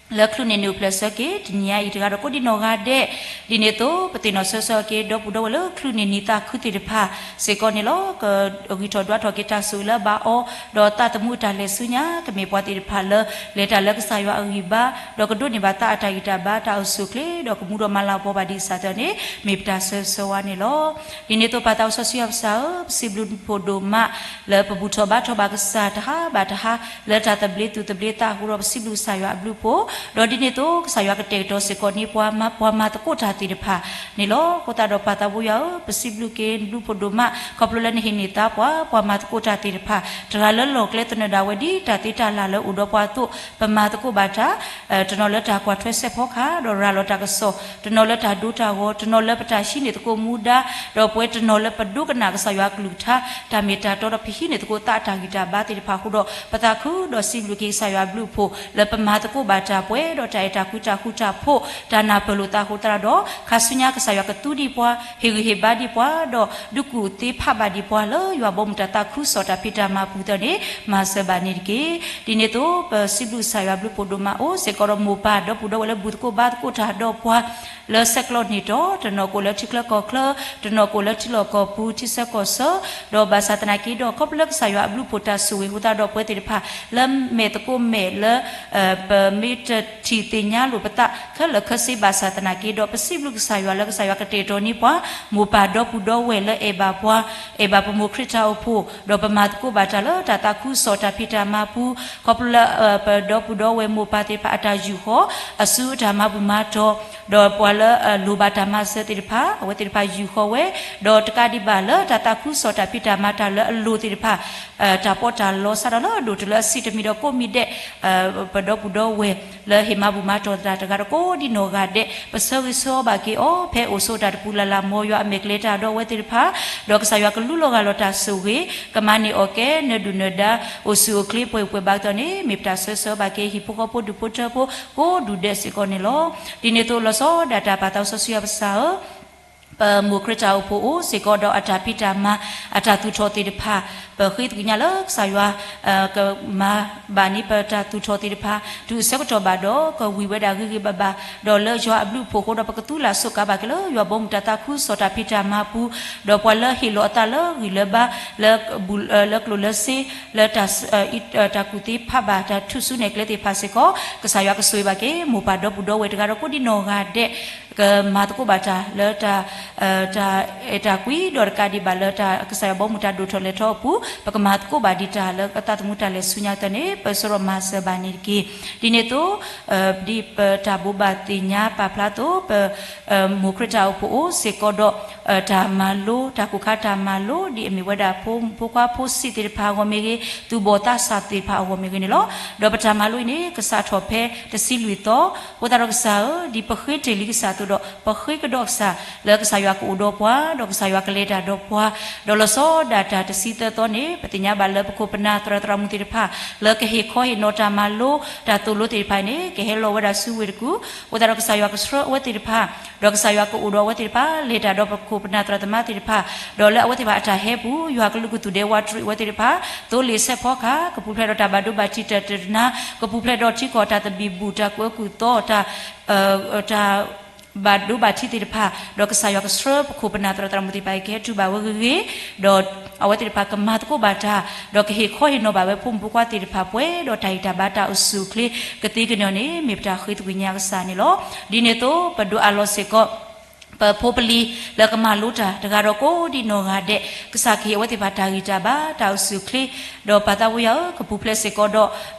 လၢချုးန့ၢ်နုာ်အိၣ်ဖျဲၣ်ဆၢက့ၤ တနံၤညါအံၤ တဂၤဒီးကိးဒံနီၢ်ဂၤဒဲး, ဒ်န့ၣ်အသိး ပသ့ၣ်နီၣ်ဆၢဂ့ၤဆၢဝါက့ၤ ဒီပုၢ်ဒီဝဲၢ်လၢချုးန့ၢ်နံၤသးခုသ့ၣ်တဖၣ်စ့ၢ်ကီးန့ၣ်လီၤ. ကဂံၢ်ထီၣ်ဒွးထီၣ်က့ၤတၢ်ဆိၣ်ဂ့ၤလၢအဘၣ်အီၤ, ဒီးသးသမူအတၢ်လဲၤဆူညါ ကမ့ၢ်ပှၤသ့ၣ်တဖၣ်လၢ လဲၤတၢ်လၢကစၢ်ယွၤအဂံၢ်ဘါ, ဒီးကဒိးန့ၢ်ဘၣ်သးအတၢ်ဂံၢ်တၢ်ဘါ တၢ်အိၣ်ဆူၣ်အိၣ်ချ့ ဒီးကမူဒီးမၤလၤကပီၤဘၣ်ဒံးစ့ၢ်ကီးန့ၣ် မ့ၢ်ပတၢ်ဆၢဂ့ၤဆၢဝါန့ၣ်လီၤ. ဒ်န့ၣ်အသိး ပၢ်သးစီဆှံယွၤကစၢ်ဧၢ, ပစံးဘျုးနံၤဖှိၣ်ဒိၣ်မး လၢပဘူၣ်ထီၣ်ဘါထီၣ်ဘၣ်ကစၢ်တဟါဘၣ်တဟါ လၢတၢ်သဘျ့သူၣ်သဘျ့သးအဃိဒီး ပစံးဘျုးကစၢ်ယွၤအဘျုးအဖှိၣ်, ဒီးဒ်န့ၣ်အသိး ကစၢ်ယွၤကတဲာ်ကတီၤစ့ၢ်ကီးန့ၢ်ပှၤ ပှၤမၤသကိးတၢ်သ့ၣ်တဖၣ်န့ၣ်လီၤ. အဃိသတးဒီးပၢ်သးဘိယွၤဧၢ, ပစံးဘျုးက့ၤနဘျုးဖှိၣ်ဒိၣ်မး ခီဖျိလၢနဟ့ၣ်န့ၢ်သးပှၤ ပှၤမၤသကိးတၢ်သ့ၣ်တဖၣ် တဂၤလၢလီၢ်ကျဲသနၢၣ်ဒၣ်ဝဲဒ်တၢ်သ့တၢ်လၤလၢအိၣ်ဒီးပှၤအသိး ပမၤသကိးဘၣ်တၢ် တနီၤလၢတၢ်ကွၢ်ထွဲစဲးဖီကဟၣ် ဒီးရၤလီၤတၢ်ကစီၣ်, တနီၤလၢတၢ်ဒိတၢ်ဂီၤ, တနီၤလၢပတၢ်ဟံးန့ၢ်သကိးမူဒါ, ဒီးပဝဲတနီၤလၢပဒိကနၣ်ကစၢ်ယွၤအကလုၢ်ကထါ တၢ်မ့ၢ်တၢ်တီဒီးပဟံးန့ၢ်သကိးသးအတၢ်ဂံၢ်တၢ်ဘါသ့ၣ်တဖၣ်အဃိဒီး ပသးခုဒီးစံးဘျုးက့ၤကစၢ်ယွၤအဘျုးအဖှိၣ် လၢပမၤသကိးဘၣ်တၢ်ပှဲၤဒီးတၢ်အဲၣ်တၢ်ကွံတၢ်ဃူတၢ်ဖိး တၢ်နၢ်ပၢၢ်လိာ်သးအဃိသတးဒီး ခါဆူညါကစၢ်ယွၤကသူဒံးပှၤ ဟ့ၣ်ဂံၢ်ဟ့ၣ်ဘါဒံးပှၤ ဒီးဒုးကူၣ်သ့ဖးဘၣ်ဒံးပှၤလၢယွၤဘီမုၢ်တၢ်သးခုကစီၣ်တၢ်ဖံးတၢ်မၤပူၤသ့ၣ်န့ၣ် မၤစၢၤဘၣ်န့ၣ်တက့ၢ်. ဒ်န့ၣ်အသိး ပစံးဘျုးကစၢ်ယွၤအဘျုးအဖှိၣ်ဒိၣ်မးအိၣ်စ့ၢ်ကီးဒီးမိၢ်ပၢ်ဒီပုၢ်ဒီဝဲၢ်လၢ ဘူၣ်သကိးဘါသကိးတၢ်ဒီးပှၤ လၢဆဲးကျိးန့ၢ်တီၤ တနီၤကအိၣ်လၢထံချၢကီၢ်ချၢ, တနီၤကအိၣ်လၢထံလီၢ်ကီၢ်ပူၤ ထံဆၢကီၢ်ဆၢ, ဒီးဘၣ်ဆၣ်သနာ်က့ဒီး ခီဖျိလၢကစၢ်ယွၤအဘျုးအဖှိၣ်တၢ်ဆိၣ်ဂ့ၤအဃိသတးဒီး ပဝဲသ့ၣ်တဖၣ် လၢမဲာ်သကိးမဲာ်လၢ ပမ့ၢ် ပထံၣ်သ့ၣ်ညါလိာ်ပသးခဲလၢာ်ခဲဆ့ဘၣ်ဆၣ်သနာ်က့ ဒီးပစံးဘျုးကစၢ်ယွၤလၢကစၢ်ယွၤကတဲာ်ကတီၤန့ၢ်ပှၤ မိၢ်ပၢ်ဒီပုၢ်ဒီဝဲၢ်လၢအဲၣ်ဘၣ်ပှၤ, အဲၣ်ဘၣ်ပမိၢ်ခရံာ်တၢ်အိၣ်ဖှိၣ်, ဒီးပမၤသကိးဘၣ်တၢ်လၢတၢ်သးခုကစီၣ်တၢ်ဖံးတၢ်မၤပူၤ, ခီဖျိလၢပဒီပုၢ်ဒီဝဲၢ်မိၢ်ပၢ်သ့ၣ်တဖၣ်အတၢ်ယူာ်ဃီၤ, အစုအတၢ်မၤဘူၣ်မၤတီၤ, ဒီးပှၤလၢလိၣ်ဘၣ်တၢ်မၤစၢၤသ့ၣ်တဖၣ် အဝဲသ့ၣ်တဖၣ်ယူာ်ဃီၤဝဲ, ဒီးတကးဒံးဘၣ်လၢတၢ်သးခုကစီၣ်တၢ်ဖံးတၢ်မၤတၢ်လၢအလိၤသ့ၣ်တဖၣ် တၢ်ပီးတၢ်လီစးထီၣ်လၢအဒိၣ်တုၤလၢအဆံးတမံၤဒီးကိးမံၤဒဲး ပဒီပုၢ်ဒီဝဲၢ်လၢဟ့ၣ်မၤဘူၣ်မၤတီၤတၢ်တဂၤဒီးကိးဒံနီၢ်ဂၤဒဲး ပဆၢဂ့ၤဆၢဝါဘၣ်က့ၤအီၤ ဖဲအိၣ်ဆိးတၢ်တပူၤလၢ်လၢ် မ်ယွၤအမဲာ်ကျဲၤတၢ်ဒီးအဝဲသ့ၣ်တဖၣ်, ဒီးကစၢ်ယွၤကလူလီၤဂာ်လီၤတၢ်ဆိၣ်ဂ့ၤ ကမၤန့ၢ်အီၣ်ကဲ နၢၤဒုၣ်နၢၤဒါ အိၣ်ဆူၣ်အိၣ်ချ့ပှဲၤပှဲၤဘၣ်ကတီၢ်န့ၣ် မ့ၢ်ပတၢ်ဆၢဂ့ၤဆၢဝါဘၣ်က့ၤ ဟံၣ်ဖိဃီဖိဒူၣ်ဖိထၢဖိ ကိးဒူၣ်ဒဲးစ့ၢ်ကီးန့ၣ်လီၤ. ဒ်န့ၣ်အသိးလီၤဆီဒၣ်တၢ် ပၢ်သးစီဆှံယွၤပစၢ်ဧၢ ပမိၢ်ခရံာ်တၢ်အိၣ်ဖှိၣ်အိၣ်စ့ၢ်ကီးဒီးအတၢ်ဖံးတၢ်မၤ အတၢ်သူၣ်ထီၣ်သ့ၣ်တဖၣ်, ပဃ့သကွံာ်ညါလၢကစၢ်ယွၤ ကမၤဘၣ်န့ၢ်ပတၢ်သူၣ်ထီၣ်သ့ၣ်တဖၣ် တုၤအဆၢကတီၢ်ဘၣ်ဒီး ကဝံၤဝဲဒၣ်ဂ့ၤဂ့ၤဘၣ်ဘၣ်, ဒီးလၢယွၤအဘျုးအဖှိၣ်အဃိဒီး ပကသူလၢ်ဆိးကါဘၣ်က့ၤလၢ ယွၤဘီမုၢ်တၢ်သးခုကစီၣ်တၢ်ဖံးတၢ်မၤပူၤ, ဒီးပှၤလၢဟ့ၣ်လီၤအသးလၢဂံၢ်လၢဘါ လၢ လၢကျိၣ်လၢစ့ လၢ တၢ်ကူၣ်သ့ဖးဘၣ်တၢ်ထူၣ်စုနဲၣ်ကျဲသ့ၣ်တဖၣ်စ့ၢ်ကီး ကစၢ်ယွၤကဆိၣ်ဂ့ၤဘၣ်က့ၤ မိၢ်ပၢ်ဒီပုၢ်ဒီဝဲၢ်တဂၤဒီးကိးဒံနီၢ်ဂၤဒဲး ကမၤသကိးဘၣ်တၢ်လၢ တၢ်အဲၣ်တၢ်ကွံ ဒီးတကးဒံးဘၣ်လၢတၢ်ကစၢ်ယွၤဘီမုၢ်တၢ်ဒိၣ်ထီၣ်လဲၤထီၣ်အပူၤ ပကမၤသကိးဘၣ်ဒံးတၢ်လၢအသးသမူတၢ်လဲၤဆူညါကတၢၢ်န့ၣ် ပဆၢထီၣ်မၤစၢၤဘၣ်န့ၣ်တက့ၢ်. ဒ်န့ၣ်အသိး ဒ်ပတၢ်ဘိးဘၣ်သ့ၣ်ညါပာ်ဖျါအသိး ပ မိၢ်ခရံာ်တၢ်အိၣ်ဖှိၣ်အိၣ်စ့ၢ်ကီးဒီး တၢ်မၤလိ တၢ်ကိၢ်ခါတၢ်မၤလိ ဒ်အမ့ၢ်ဝဲဒၣ်ဖိမုၣ်ဖိခွါဖိဆံးသ့ၣ်တဖၣ်အဂီၢ်မ့ၢ်ဂ့ၤ သူၣ်ဘီၣ်သးစၢ်သ့ၣ်တဖၣ်အဂီၢ်မ့ၢ်ဂ့ၤန့ၣ်လီၤ. ဒီးပတၢ်မၤလိအံၤန့ၣ် ကစးထီၣ်ဖဲတဆံလွံၢ်သီ, အဃိသတးဒီးကစၢ်ဧၢ, ဒ်ပဃ့တ့ၢ်လံကစၢ်အသိးဒီး ပဃ့ကဒီးကစၢ် လၢကစၢ်ယွၤကအိၣ်ဒီးပှၤ ဒီးကစၢ်ယွၤကလဲၤတၢ်ဒီးပှၤ, ဒီးလီၤဆီဒၣ်တၢ်တဆံသၢသီန့ၣ် ပသ့ၣ်ညါဘၣ်လၢပခိၣ်ပနၢ်သရၣ်သရၣ်မုၣ်သ့ၣ်တဖၣ် လၢကဟ့ၣ်ခီဟ့ၣ်နီၤတၢ်မၤလိ တၢ်သိၣ်လိသ့ၣ်တဖၣ်န့ၣ် ကဟဲလီၤဝဲဒၣ်ဆူဝ့ၢ်တကူၣ်, အဃိသတးဒီးကစၢ်ယွၤကဆှၢအဝဲသ့ၣ်တဖၣ် ဒီးကစၢ်ယွၤကအိၣ်ဒီးအဝဲသ့ၣ်တဖၣ် လဲၤတၢ်ဒီးပခိၣ်ပနၢ်သရၣ်သမါသ့ၣ်တဖၣ်, ဒီးလၢအဝဲသ့ၣ်တဖၣ်အတၢ်ဟဲပူၤ ယွၤကလုၢ်ကသူၣ်ဒဲဝးတရံးအဝဲသ့ၣ်တဖၣ်, သိလ့ၣ်ဆဲးဖီကဟၣ် ကပူၤဖျဲးဒီးတၢ်ဘၣ်ဒိဘၣ်ထံးတၢ်တနါ, ကပူၤဖျဲးဒီးထံကီၢ်တၢ်သဘံၣ်ဘုၣ် တၢ်ကကူးအကူးသီ တၢ် တၢ် ဘၣ်ဒိဘၣ်ထံးသ့ၣ်တဖၣ်, ဒီးကစၢ်ယွၤကဆှၢပခိၣ်ပနၢ်သရၣ်သရၣ်မုၣ်သ့ၣ်တဖၣ်အံၤ ကဟဲတူၢ်ဘၣ်ဝဲဂ့ၤဂ့ၤ, ဒီးအဝဲသ့ၣ်တဖၣ်ကမၤသကိးဘၣ်တၢ်, ဒီးကဟ့ၣ်ခီဟ့ၣ်နီၤဘၣ်ဝဲဖိမုၣ်ဖိခွါသ့ၣ်တဖၣ်ပှဲၤဒီးတၢ်ဂံၢ်တၢ်ဘါတၢ်အိၣ်ဆူၣ်အိၣ်ချ့ ကသ့ကညီၤန့ၣ် မ့ၢ်ပတၢ်ဃ့သကွံာ်ညါကစၢ်န့ၣ်လီၤ. ဒ်န့ၣ်အသိး ပဒိးအးလီၤစ့ၢ်ကီး ပဖိပလံၤလၢကမၤလိတၢ်တဂၤဒီးကိးဒံနီၢ်ဂၤဒဲး, ကစၢ်ကဟ့ၣ်အဝဲသ့ၣ်တဖၣ်တၢ်ဂံၢ်တၢ်ဘါတၢ်အိၣ်ဆူၣ်အိၣ်ချ့, ဒီးပၢ်သးဝံယွၤဧၢ, ကပူၤဖျဲးစ့ၢ်ကီးဒီး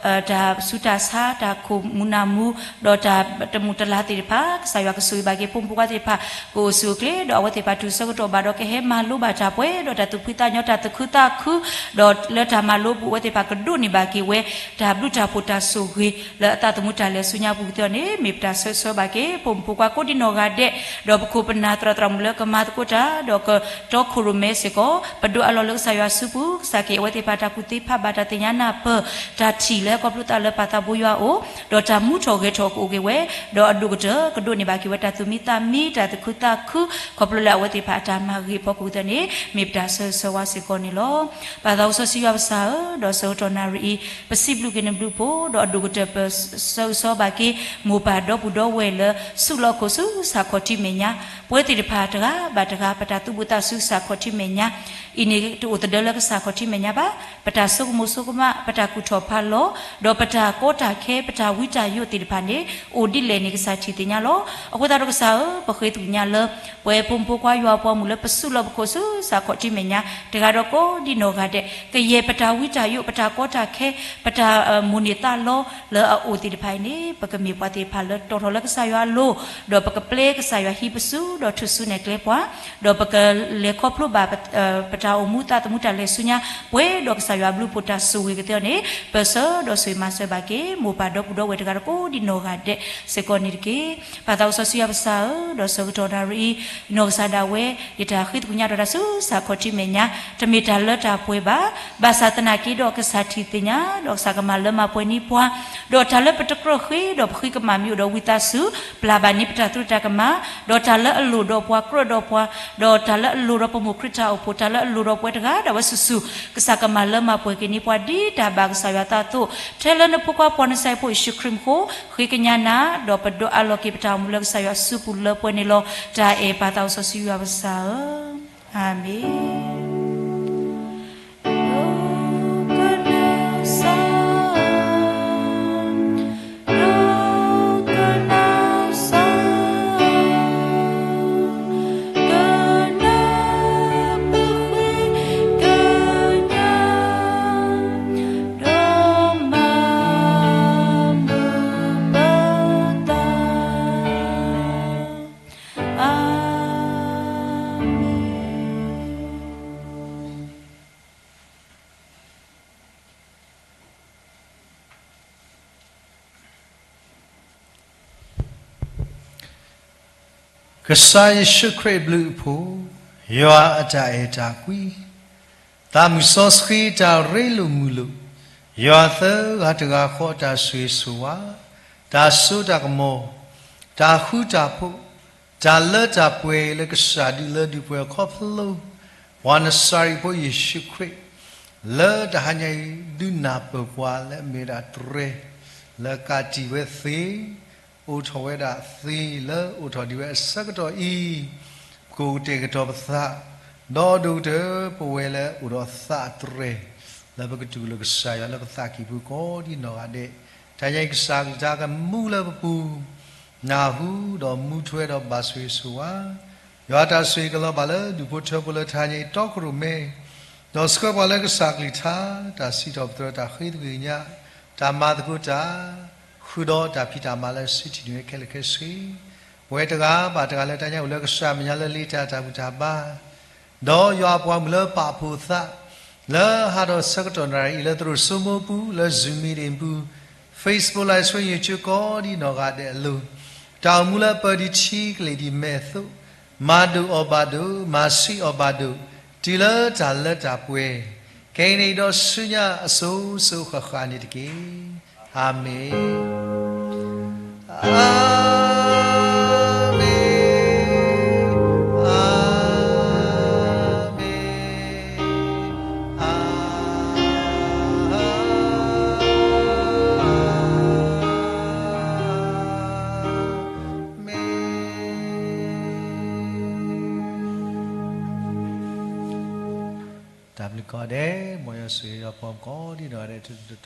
တၢ်ဆူးတၢ်ဆါ တၢ်ခိၣ်မူးနၢ်မူး ဒီးတၢ်တမုာ်တလၤသ့ၣ်တဖၣ်, ကစၢ်ယွၤကဆိၣ်ဂ့ၤဘၣ်က့ၤဖိမုၣ်ဖိခွါသ့ၣ်တဖၣ် ကအိၣ်ဆူၣ်အိၣ်ချ့, ဒီးအဝဲသ့ၣ်တဖၣ်တုၤဆၢကတီၢ်ဘၣ်ဒီးကဟဲမၤလိဘၣ်တၢ်ပှဲၤဒီးတၢ်သူၣ်ဖှံသးညီ တၢ်သူၣ်ခုသးခု, ဒီးလၢတၢ်မၤလိပူၤအဝဲသ့ၣ်တဖၣ်ကဒိးန့ၢ်ဘၣ်က့ၤဝဲ တၢ်ဘျုးတၢ်ဖှိၣ်တၢ်ဆိၣ်ဂ့ၤ လၢအသးသမူတၢ်လဲၤဆူညါပူၤကတၢၢ်န့ၣ် မ့ၢ်ပတၢ်ဆၢဂ့ၤဆၢဝါဘၣ်က့ၤ ဖိမုၣ်ဖိခွါကိးဒံနီၢ်ဂၤဒဲး, ဒီးပခိၣ်ပနၢ်သရၣ်သရၣ်မုၣ်လၢကမၤသကိးတၢ် ဒီးကတီခိၣ်ရိၣ်မဲစ့ၢ်ကီး, ပဒိးအးလီၤလၢကစၢ်ယွၤစုပူၤ, ကစၢ်ကဟ့ၣ်အဝဲသ့ၣ်တဖၣ်တၢ်ကူၣ်သ့ဖးဘၣ်တၢ်သ့ၣ်ညါနၢ်ပၢၢ်, တၢ်ထံၣ်လၢဟဲခီဖျိသးလၢပၢ်သးဘိယွၤအအိၣ်, ဒီးတၢ်မူထီၣ်ဂဲၤထီၣ်ကအိၣ်က့ၤဝဲ, ဒီးအဒိၣ်ကတၢၢ် ကဒိးန့ၢ်ဘၣ်က့ၤဝဲတၢ်သူၣ်မံသးမံ တၢ်သူၣ်ခုသးခု, ခီဖျိလၢအဝဲသ့ၣ်တဖၣ်အတၢ်မၤဂ့ၤအဖီခိၣ်ကတၢၢ်န့ၣ် မ့ၢ်ပတၢ်ဆၢဂ့ၤဆၢဝါစ့ၢ်ကီးန့ၣ်လီၤ. ပၢ်သးစီဆှံယွၤပစၢ်ဧၢ, ဒီးဆၢကတီၢ်နၣ်ရံၣ်အံၤ ပစံးဘျုးက့ၤနဘျုးဖှိၣ်, ဒီးအဒိၣ်ကတၢၢ်ပဆၢဂ့ၤဆၢဝါဘၣ်က့ၤ မိၢ်ပၢ်ဒီပုၢ်ဒီဝဲၢ်လၢ ဆူးလီၤခိၣ်ဆူကစၢ်ခီၣ်ထံးမဲာ်ညါ, ပဝဲသ့ၣ်တဖၣ်တဂၤဘၣ်တဂၤ ပတၢ်သူၣ်ဘၣ်သးစူၤကစၢ်ခီၣ်ထံးမဲာ်ညါ အံၤန့ၣ် တအိၣ်သဒၢလၢကစၢ်ခီၣ်ထံးမဲာ်ညါဘၣ်. ပတၢ်ဆိကမိၣ်ဆိကမး, ပတၢ်ကူၣ်ထီၣ်ဖးလီၤ, ဒီးပတၢ်ကီတၢ်ခဲ ပတၢ်ဝံတၢ်ယိးသ့ၣ်တဖၣ်န့ၣ် အိၣ်ဒ်လဲၣ်န့ၣ် ကစၢ်ထံၣ်သ့ၣ်ညါလီၤ. အဃိသတးဒီးကစၢ်ဧၢ, ပဃ့သကွံာ်ညါလၢ ပဝဲဖိမုၣ်ဖိခွါယွၤအပှၤမုၣ်လၢပဆူးလီၤပခိၣ်ဆူကစၢ်ခီၣ်ထံးမဲာ်ညါ တဂၤဒီးကိးဒံနီၢ်ဂၤဒဲး, ကယဲၢ်ပတၢ်ဝံတၢ်ယိး ပတၢ်ကီတၢ်ခဲ ပတၢ်မိၣ်န့ၢ်သးလီလၢအအိၣ်သ့ၣ်တဖၣ်အံၤန့ၣ် ပကမ့ၢ်ပှၤသ့ၣ်တဖၣ်လၢတီၤထီၣ်လၢကစၢ်ယွၤအလိၤ, ဒီးပကပျဲကစၢ်ယွၤဟံးပစု ဒီးထူၣ်စုနဲၣ်ကျဲပှၤ, ဒီးပကလဲၤခီဖျိဘၣ် ပတၢ်အိၣ်မူသးသမူတၢ်လဲၤဆူညါ ပှဲၤဒီးကစၢ်ယွၤအဘျုးအဖှိၣ်တၢ်ဆိၣ်ဂ့ၤကတၢၢ်န့ၣ် ပဆၢဒီးဆိၣ်ဂ့ၤမၤစၢၤဘၣ်က့ၤ မိၢ်ပၢ်ဒီပုၢ်ဒီဝဲၢ်တဂၤဒီးကိးဒံနီၢ်ဂၤဒဲးစ့ၢ်ကီးန့ၣ်တက့ၢ်. ပၢ်သးစီဆှံယွၤပစၢ်ဧၢ, ဒီးဆၢကတီၢ်နၣ်ရံၣ်အံၤ ယနီၢ်ကစၢ်ဒၣ်ဝဲ ယတၢ်ဃ့သကွံာ်ညါဒီးတၢ်ဆူကစၢ်ခီၣ်ထံးမဲာ်ညါ တမ့ၢ်တၢ်လၢတၢ်ပှဲၤဘၣ်. ဘၣ်ဆၣ်သနာ်က့ဒီး ကစၢ်ထံၣ်သ့ၣ်ညါ ဒီးကစၢ်ကမၤလၢမၤပှဲၤန့ၢ်ပှၤ, ဒီးတၢ်လၢပတကြၢးဃ့ဒီးပဃ့ကမၣ်မ့ၢ်အိၣ်ဒီးဝံသးစူၤ ပျၢ်ဘၣ်န့ၢ်ပတၢ်သရူးတၢ်ကမၣ်, ဒီးတၢ်လၢအလိၣ်ဒီးပှၤကြၢးဒီးပှၤ, ဒီးတၢ်လၢအလိၣ်ဒီးပမိၢ်ခရံာ်တၢ်အိၣ်ဖှိၣ် တၢ်လၢအလိၣ်ဒီးပဝဲတဂၤဒၣ်ဝဲဆူၣ်ဆူၣ် ကစၢ်ကမၤလၢမၤပှဲၤက့ၤန့ၢ်ပှၤဒ်တၢ်ဘၣ်ကစၢ်ယွၤအသးအသိး, ထဲလၢနဖိခွါပှၤနစဲဖိယ့ၣ်ၡူးခရံာ်မူခိၣ် ဃ့ကညးနၤ, ဒီးပဒိးအးလီၤက့ၤပတၢ်အိၣ်မူလၢကစၢ်ယွၤစုပူၤလၢပှဲၤန့ၣ်လီၤ. တၢ်အဲၣ်ပၢ်သးစီဆှံယွၤပစၢ်ဧၢ, အၤမ့ၣ်. ကစၢ်ယ့ၣ်ၡူးခရံာ်အဘျုးအဖှိၣ်, ယွၤအတၢ်အဲၣ်တၢ်ကွံ, သးမုၢ်စီဆှံတၢ်ရ့လိာ်မုာ်လိာ်, ယွၤသၢဂၤတဂၤဃီအတၢ်ဆိၣ်ဂ့ၤဆိၣ်ဝါ, တၢ်စိတၢ်ကမီၤ, တၢ်ဃူတၢ်ဖိး, တၢ်လၢတၢ်ပှဲၤလၢကစၢ်ဒုးလၢဒုးပှဲၤခီဖျိ ပှၤနစၤရ့းဖိယ့ၣ်ၡူးခရံာ် လၢတဟါညါအံၤ ဒုးနၢ်ပၢၢ်ပှၤလၢအမ့ၢ်ဝဲဒၣ်တြဲၤ လၢကးတံာ်ဝဲသ့, အိၣ်ထီၣ်ဝဲဒၣ်သ့လၢအိၣ်ထီၣ်ဒံးဝဲအဆၢကတီၢ်အံၤ, ပကအိၣ်ကတဲာ်ကတီၤပသး, ဒီးဒိၣ်ကတၢၢ်ပဝဲလၢအိၣ်ဒီးသးတြဲၤ လၢပကတူၢ်လိာ်ကစၢ်ယွၤလၢပသးကံၢ်ပူၤကိးဒ်နီၢ်ဂၤဒဲး, တဟါညါအံၤကစၢ်အကလုၢ်ကထါကမူလၢပပူၤ နၢ်ဟူဒီးမူထွဲဒီးဘၣ်ဆိၣ်ဂ့ၤဆိၣ်ဝါ, ယွၤတၢ်ဆိၣ်ဂ့ၤကလီၤဘၣ်လၢဒူၣ်ဖိထၢဖိလၢတဟါညါအံၤတီခိၣ်ရိၣ်မဲ, ဒီးဆှၢပှၤလၢကစၢ်အကလုၢ်ကထါ, တၢ်စံးထီၣ်ပတြၢၤတၢ်ဃ့သကွံၢ်ကညး, တၢ်မၤသကိးတၢ်, ဃုာ်ဒီးတၢ်ဖံးတၢ်မၤလၢစုထံၣ်န့ၢ်ဝဲခဲလၢာ်ခဲဆ့, ပဝဲတဂၤဘၣ်တဂၤလၢတၢ်ညါအိၣ်လၢကစၢ်မဲာ်ညါလၢလ့တၢ်တၢ်ဘူၣ်တၢ်ဘါ ဒီးယွၤအပှၤမုၣ်လၢပာ်ဖှိၣ်သး လၢဟးဒီးဆၢကတီၢ်နၣ်ရံၣ်အံၤလၢသရိာ်စိမိပူၤ လၢ Zoom meeting ပူၤ, Facebook live stream ယိၤကၠိကိးဒ်နီၢ်ဂၤဒဲးအလိၤ, တၢ်အိၣ်မူလၢပၢဒံးထံကလ့ၢ်ဒံးမဲာ်အသိး, မၤဒိၣ်အီၣ်ဘၣ်ဒိၣ်, မၤဆံးအီၣ်ဘၣ်ဒိၣ်, တုၤလၢတၢ်လၢတၢ်ပှဲၤ, ခဲအံၤန့ၣ်ဒီးဆူညါအစိၤစိၤဃၣ်ဃၣ်န့ၣ်တက့ၢ်. အၤမ့ၣ်, အၤမ့ၣ်, အၤမ့ၣ်, အၤမ့ၣ်. တၢ်ဘျုးကိးဂၤဒဲး, မ်ယွၤဆိၣ်ဂ့ၤပှၤကိးဒ်နီၢ်ဂၤဒဲး တတီၤ